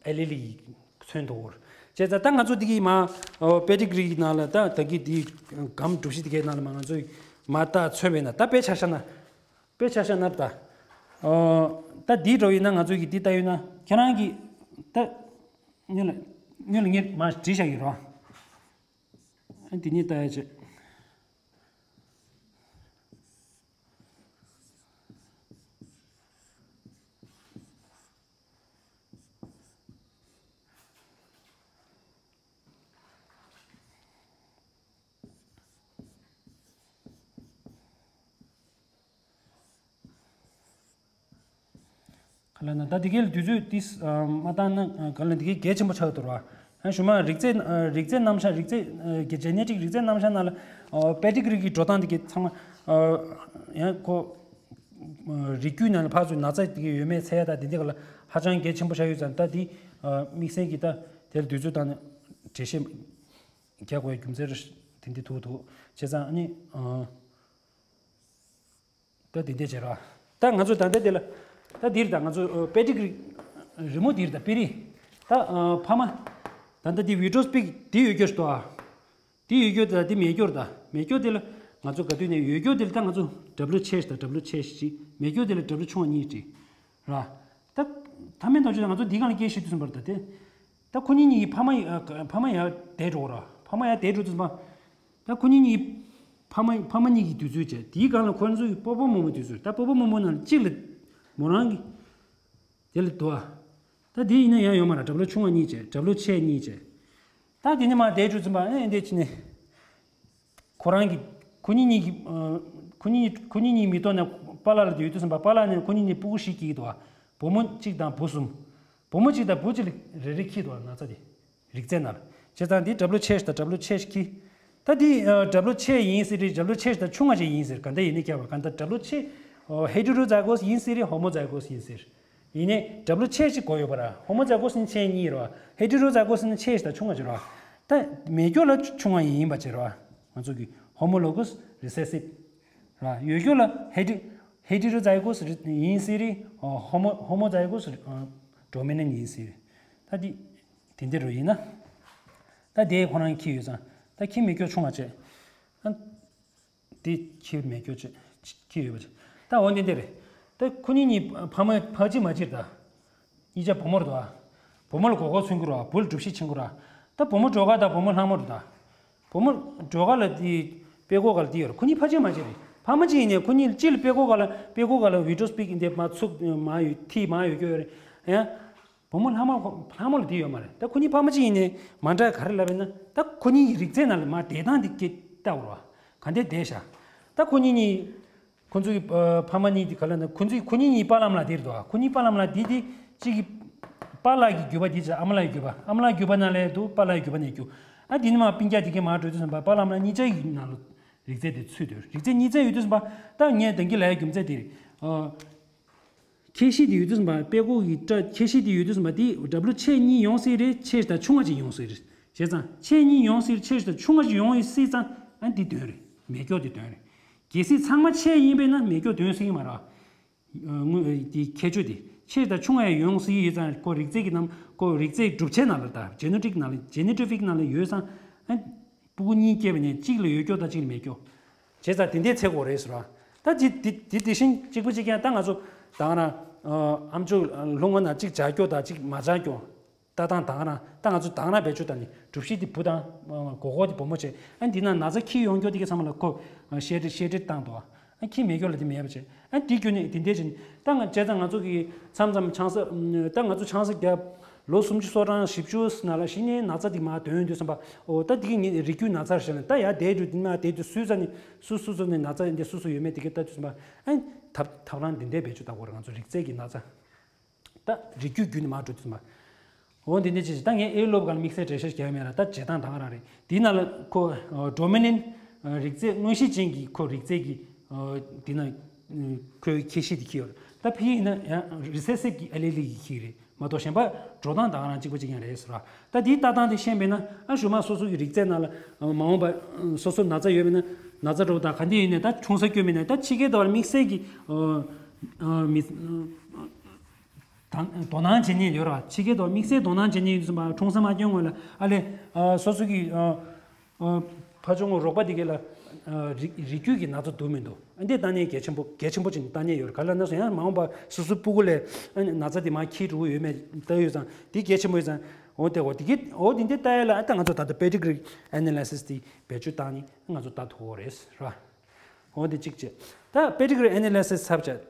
allele ཡིས་མཚོན་ཐུབ་བོར། བྱས་ཙང་ད་ང་ཚོ་འདི་གི་མ་pedigree ནང་ལ་ད་ད་གི་འདི་སྒམ་གྲུ་བཞི་འདི་གའི་ནང་ལ་མ་ང་ཚོས་མ་ད་མཚོན་པས་ན་ད་དཔེ་ཆ་བཞག་ན། དཔེ་ཆ་བཞག་ན་ད། ད་འདི་འགྲོ་ཡིན་ན་ང་ཚོ་གི་འདི་ལྟ་ཡོད་ན་ཁྱེད་རང་གི་ད། སྔོན་ལ་སྔོན་ལ་ངས་མ་བྲིས་བཞག་ཡོད་རོ། འདི་གཉིས་ལྟ་ཡ་བྱེད། ག་ལ་ན་ད་དེ་གའི་དུས་ཚོད་ཏིས་མ་བཏང་ན་ག་ལ་དེ་གའི་གལ་ཆེན་པོ་ཆགས་འདུག་ར། ཡང་ཞུ་མ་རིགས་རྫས་རིགས་རྫས་རྣམ་གཞག་རིགས་རྫས་གི་genetic རིགས་རྫས་རྣམ་གཞག་ནང་ལ་pedigree གི་འགྲོ་སྟངས་དེ་གའི་ཚང་མ་ཡང་ཁོ་རིགས་རྒྱུད་ནང་ལ་ཕར་ཚུར་ན་ཚ་དེ་གའི་ཡོད་མེད་འཚོལ་ཡ་ད་དེ་འདི་ག་ལ་ཧ་ཅང་གལ་ཆེན་པོ་ཆགས་ཡོད་ཙང་ད་དེ་དམིགས་བསལ་གྱི་ད་དེར་དུས་ཚོད་བཏང་ནས་འགྲེལ་བཤད་རྒྱག་དགོས་རྒྱུ་མཚན་དེ་འདི་ཐུག་འདུག་བྱས་ཙང་ཨ་ནི། ད་དེ་འདྲ་བྱེད་ར། ད་ང་ཚོ་ད་ལྟ་དེ་ལ། ད་འདིར་ད་ང་ཚོ་pedigree རི་མོ་འདིར་ད་པི་རི། ད་ཕ་མ། ད་ལྟ་འདི་Widowspeak འདི་ཡོད་རྒྱུ་ཞིག་འདུག་ཨ། འདི་ཡོད་རྒྱུ་ད་འདི་མེད་རྒྱུར་ད་མེད་རྒྱུ་དེ་ལ་ང་ཚོ་ག་དུས་ནས་ཡོད་རྒྱུ་དེ་ལ་ད་ང་ཚོ་W ཆེ་ཞིག་ད་W ཆེ་ཞིག་ཅིག་མེད་རྒྱུ་དེ་ལ་W ཆུང་བ་གཉིས་ཅིག་ར། ད་ཐ་མའི་ཐག་ཆོད་ད་ང་ཚོ་འདི་གང་ལ་སྐད་ཤེས་དུས་ཙམ་པར་ད་དེ། ད་ཁོ་གཉིས་གཉིས་ཕ་མ་ཡ་ཕ་མ་ཡར་བསྡད་འགྲོ་ར་ཕ་མ་ཡར་བསྡད་འགྲོ་དུས་ཙམ་པ། ད་ཁོ་གཉིས་གཉིས་ཕ་མ་ཕ་མ་གཉིས་ཀྱི་དུས་ཚོད་བྱས་དེའི་སྒང་ལ་ཁོ་ཚོའི་སྤོ་བོ་རྨོ་མོའི་དུས་ཚོད་ད་སྤོ་བོ་རྨོ་མོ་ནང་གཅིག་ལ་མོ་རང་གི་དེ་ལ་དུ་བ། ད་དེ་ཡིན་ན་ཡང་ཡོད་མ་རེད་W ཆུང་བ་གཉིས་བྱས་W ཆེ་གཉིས་བྱས། ད་དེ་ནས་མར་བསྡད་འགྲོ་ཙམ་པ་ཨེ་འདས་ཕྱི་ནས། ཁོ་རང་གི་ཁོ་གཉིས་གཉིས་ཀྱི་ཁོ་གཉིས་ཁོ་གཉིས་གཉིས་མི་ཐོག་ནས་པཱ་ལགས་ལ་དུས་དུས་ཙམ་པ་པཱ་ལགས་ནས་ཁོ་གཉིས་གཉིས་སྤུ་གུ་བཞི་སྐྱེས་འདུག་བ། བུ་མོ་གཅིག་དང་བུ་གསུམ། བུ་མོ་གཅིག་དང་བུ་གཅིག་ལ་རེ་རེ་ཁྱི་འདུག་བ་ན་ཚ་དེ། རིགས་རྫས་ནང་ལ། བྱས་ཙང་འདི་W ཆེ་ཞིག་དང་W ཆེ་ཞིག་གིས། ད་འདི་W ཆེ་ཡིན་ཟེར་རེད་W ཆེ་ཞིག་དང་ཆུང་བ་ཞིག་ཡིན་ཟེར་ག་འདྲ་ཡིན་ནི་ཁྱད་པར་ག་འདྲ་W ཆེ། Heterozygous ཡིན་ཟེར་རེད་Homozygous ཡིན་ཟེར། ཡིན་ནའི་W ཆེ་ཞིག་གོ་ཡོད་པ་ར་Homozygous ནི་ཆེ་གཉིས་རེད་བ། Heterozygous ནི་ཆེ་ཞིག་དང་ཆུང་བ་ཞིག་རེད་བ། ད་མེད་རྒྱུ་ལ་ཆུང་བ་ཡིན་པ་ཅིག་རེད་བ། ང་ཚོ་གི་Homologous Recessive ར་ཡོད་རྒྱུ་ལ་Heter- Heterozygous ཡིན་ཟེར་རེད་Homo- Homozygous Dominant ཡིན་ཟེར་རེད། ད་འདི། དེ་འདི་རུ་ཡིན་ན། ད་དེ་ཁོ་རང་ཁྱི་ཡོད་ཙང་། ད་ཁྱི་མི་སྐྱོ་ཆུང་བ་བྱས། ད། དེ་ཁྱི་མི་སྐྱོ་བྱས། ཁྱི་ཡོད་པ་བྱས། ད་འོ་འདི་འདི་རེད། ད་ཁོ་གཉིས་གཉིས་ཕ་མ་ཕ་གཅིག་མ་གཅིག་ད། གཉིས་ཆ་བུ་མོར་འདུག་ཨ། བུ་མོ་ལ་མགོ་སྐོར་མཚོན་གྱི་རེད་བ་བུ་ལ་སྒྲུབ་བྱེད་ཆེན་པོ་རེད་བ། ད་བུ་མོ་སྒྲོལ་དཀར་དང་བུ་མོ་ལྷ་མོ་རེད་ད། བུ་མོ་སྒྲོལ་དཀར་ལ་དེ་དཔྲལ་མགོ་སྒང་ལ་དེ་ཡོད་རེད། ཁོ་གཉིས་ཕ་གཅིག་མ་གཅིག་རེད། ཕ་མ་གཅིག་ཡིན་ནའི་ཁོ་གཉིས་གཅིག་ལ་དཔྲལ་མགོ་སྒང་ལ་དཔྲལ་མགོ་སྒང་ལ་Widowspeak འདི་མ་ཚུགས་མ་ཡོད་ཐིག་མ་ཡོད་སྐྱོ་ཡོད་རེད། ཡང་། བུ་མོ་ལྷ་མོ་ལྷ་མོ་ལ་དེ་ཡོད་མ་རེད། ད་ཁོ་གཉིས་ཕ་མ་གཅིག་ཡིན་ནའི་མ་འདྲ་ག་རེ་ལབ་ཡིན་ན་ད་ཁོ་གཉིས་ཀྱི་རིགས་རྫས་ནང་ལ་མ་བསྡད་སྟངས་དེ་སྐད་བལྟ་དགོས་རེད་བ། ག་འདྲས་བསྡད་ཤག་ད་ཁོ་གཉིས་གཉིས། ཁོ་ཚོའི་ཕ་མ་གཉིས་དེ་ག་ལ་ན་ཁོ་ཚོའི་ཁོ་གཉིས་གཉིས་པ་ལམ་ལ་དེ་རེད་དོ། ཁོ་གཉིས་པ་ལམ་ལ་དེ་དེ་གཅིག་གི་ པཱ་ལགས་ཀྱི་བརྒྱུད་པ་འདི་བྱས། ཨ་མ་ལགས་ཀྱི་བརྒྱུད་པ། ཨ་མ་ལགས་བརྒྱུད་པ་ནང་ལ་འདུག་པཱ་ལགས་བརྒྱུད་པ་ནས་རྒྱུ། ཨ་འདི་ནི་མ་སྤུན་ཀྱག་དེ་གའི་མར་འགྲོ་དུས་ཙམ་པ་པཱ་ལགས་ཨ་མ་ལགས་གཉིས་ཆ་ཡི་ནང་ལ་རིགས་རྫས་དེ་ཚུད་འདུག་རིགས་རྫས་གཉིས་ཆ་ཡོད་དུས་ཙམ་པ་ད་ངས་དེང་གི་ལ་ཡ་རྒྱུ་མཚན་དེ་རེད། ཨ། ཁྱད་གཤིས་དེ་ཡོད་དུས་ཙམ་པ་དཔེ་ཀོ་གི་སྐྲ་ཁྱད་གཤིས་དེ་ཡོད་དུས་ཙམ་པ་དེ་W་ཆེ་གཉིས་ཡོང་སྲིད་རེད། ཆེ་དང་ཆུང་བ་ཅིག་ཡོང་སྲིད་རེད། བྱས་ཙང་ཆེ་གཉིས་ཡོང་སྲིད་རེད། ཆེ་དང་ཆུང་བ་ཅིག་ཡོང་ཡི་སྲིད་ཙང་ཨ་འདི་དོན་རེད། མེ་སྒྱོགས་དེ་དོན་རེད། གལ་སྲིད་ཚང་མ་ཆེ་ཡིན་པས་ན་མེ་སྒྱོགས་དོན་སྲིད་ཀྱི་མ་རེད། དངོས་དེ་ཁྱད་ཆོས་དེ་ཆེ་དང་ཆུང་བ་ཡང་ཡོང་སྲིད་ཡོད་ཙང་ཁོ་རིགས་རྫས་ཀྱི་ནང་ཁོ་རིགས་རྫས་གྲུབ་ཆའི་ནང་ལ་ད་ཇེ་ནེ་ཊིག་ནང་ལ་ཇེ་ནེ་ཊི་ཕིག་ནང་ལ་ཡོད་ཙང་ཨ་སྤུ་གུ་གཉིས་སྐྱེས་པ་ནས་གཅིག་ལ་ཡོད་སྐྱོ་དང་གཅིག་ལ་མེད་སྐྱོ། བྱས་ཙང་དེ་འདྲའི་ཚེ་གོ་རེད་ཟེར་བ། ད་ཅི་དེ་དེ་དེ་བཞིན་གཅིག་པ་གཅིག་རྐྱང་ད་ང་ཚོ་ད་ག་རང་ཨམ་ཅོག་ལྷུང་བ་ན་གཅིག་བྱ་སྐྱོ་དང་གཅིག་མ་བྱ་སྐྱོ། ལྟ་སྟངས་ད་ག་རང་ད་ང་ཚོ་ད་ག་རང་བེད་སྤྱོད་བཏང་ནས་གྲུབ་གཞི་དེ་བུ་དང་གོ་གོ་དེ་བུ་མོ་བྱས་ཨ་འདི་ན་ན་ཚ་ཁྱི་ཡོང་སྐྱོ་དེ་ག་ཚང་མ་ལ་ཁོ་ཤེ་ཏྲི་ཤེ་ཏྲི་བཏང་འདུག་ཨ་ཁྱི་མེད་སྐྱོ་ལ་དེ་མེད་པ་བྱས་ཨ་དེ་བརྒྱུད་ནས་དེ་འདྲའི་བྱས་ནས་ད་ང་བྱས་ཙང་ང་ཚོ་གི་མཚམས་མཚམས་ཆང་ས་ད་ང་ཚོ་ཆང་ས་བརྒྱབ། ལོ་སུམ་ཅུ་སོ་གྲངས་བཞི་བཅུ་ནང་ལ་གཞི་ནས་ན་ཚ་དེ་མར་དོན་དུས་ཙམ་པ་ཨོ་ད་དེ་གི་ངའི་རིགས་རྒྱུད་ན་ཚ་རེད་ཟེར་ནས་ད་ཡར་བསྡད་དུས་དེ་མར་བསྡད་དུས་སུས་ཙ་ནས་སུ་སུ་སུ་ནས་ན་ཚ་འདི་སུ་སུ་ཡོད་མེད་དེ་གི་ལྟ་དུས་ཙམ་པ་ཨ་ཐབས་ཐབས་ལམ་འདི་འདྲའི་བེད་སྤྱོད་བཏང་དགོས་རེད། ང་ཚོ་རིགས་རྫས་ཀྱི་ན་ཚ་ད་རིགས་རྒྱུད་བརྒྱུད་ནས་མར་འགྲོ་དུས་ཙམ་པ་འོ་འདི་འདྲ་ཅིག་ད་ངས་ཨེ་སློབ་གང་དམིགས་བསལ་འགྲེལ་བཤད་རྒྱག་ཡ་མེད་ལ་ད་བྱེད་སྟངས་ད་ག་རང་རེད། དེའི་ནང་ལ་ཁོ་ཌོ་མི་ནན་རིགས་རྫས་མངོན་གཤིས་ཅན་གྱི་ཁོ་རིགས་རྫས་ཀྱི་དེ་ན་ཁོའི་ཁྱད་གཤིས་དེ་ཁྱི་ཡོད་རེད། ད་ཕི་ཡིན་ན་ཡང་རི་སེ་སིབ་ཀྱི་ཨ་ལེ་ལི་གི་ཁྱི་རེད། མ་གཏོགས་གཞན་པ་འགྲོ་སྟངས་ད་ག་རང་གཅིག་པ་གཅིག་རྐྱང་རེད་ཟེར་བ། ད་དེའི་ལྟ་སྟངས་དེ་ཤེས་པས་ན་ཨ་གཞུག་མ་སོ་སོ་གི་རིགས་རྫས་ནང་ལ་མ་འོངས་པ་སོ་སོ་ན་ཚ་ཡོད་པས་ན་ན་ཚ་འགྲོ་དང་ག་འདི་ཡིན་ནས་ད་ཆུང་ས་སྐྱོན་མེད་ནས་ད་ཕྱི་རྒྱལ་དུ་བར་དམིགས་བསལ་གྱི་མི་དོ་སྣང་བྱེད་མཁན་ཡོད་ར། ཕྱི་རྒྱལ་དུ་དམིགས་བསལ་དོ་སྣང་བྱེད་མཁན་ཡོད་ཙམ་པ་ཆུང་ས་མ་སྐྱོན་སྔོན་ལ་ཨ་ལས་སོ་སོ་གི་ཕ་ཆུང་ངུ་རོགས་པ་དེ་གས་ལ་རིགས་རིགས་རྒྱུད་ཀྱི་ན་ཚ་འདུག་མི་འདུག་ཨ་འདི་ལྟ་ནས་གལ་ཆེན་པོ་གལ་ཆེན་པོ་ཅིག་ལྟ་ནས་ཡོད་རེད། ག་ལ་ན་སོ་ཡང་མ་འོངས་པ་སོ་སོའི་སྤུ་གུ་ལས་ཨ་ནི་ན་ཚ་དེ་མར་འཁྱེར་འགྲོ་གི་ཡོད་མེད་ལྟ་ཡོད་ཙང་དེ་གལ་ཆེན་པོ་ཡོད་ཙང་འོ་དེ་འོ་དེ་གི་འོ་དེ་འདི་ལྟ་ཡ་ལ་ཨ་ད་ང་ཚོ་ད་ལྟ་པེ་ཏི་གི་རི་ཨ་ནེ་ལི་སིས་དེ་བེད་སྤྱོད་བཏང་ནས་ང་ཚོ་ལྟ་ཐུབ་ཀྱི་རེད་ར། འོ་དེ་གཅིག་བྱས་ད་པེ་ཏི་གི་རི་ཨ་ནེ་ལི་སིས་ཚར་བྱས།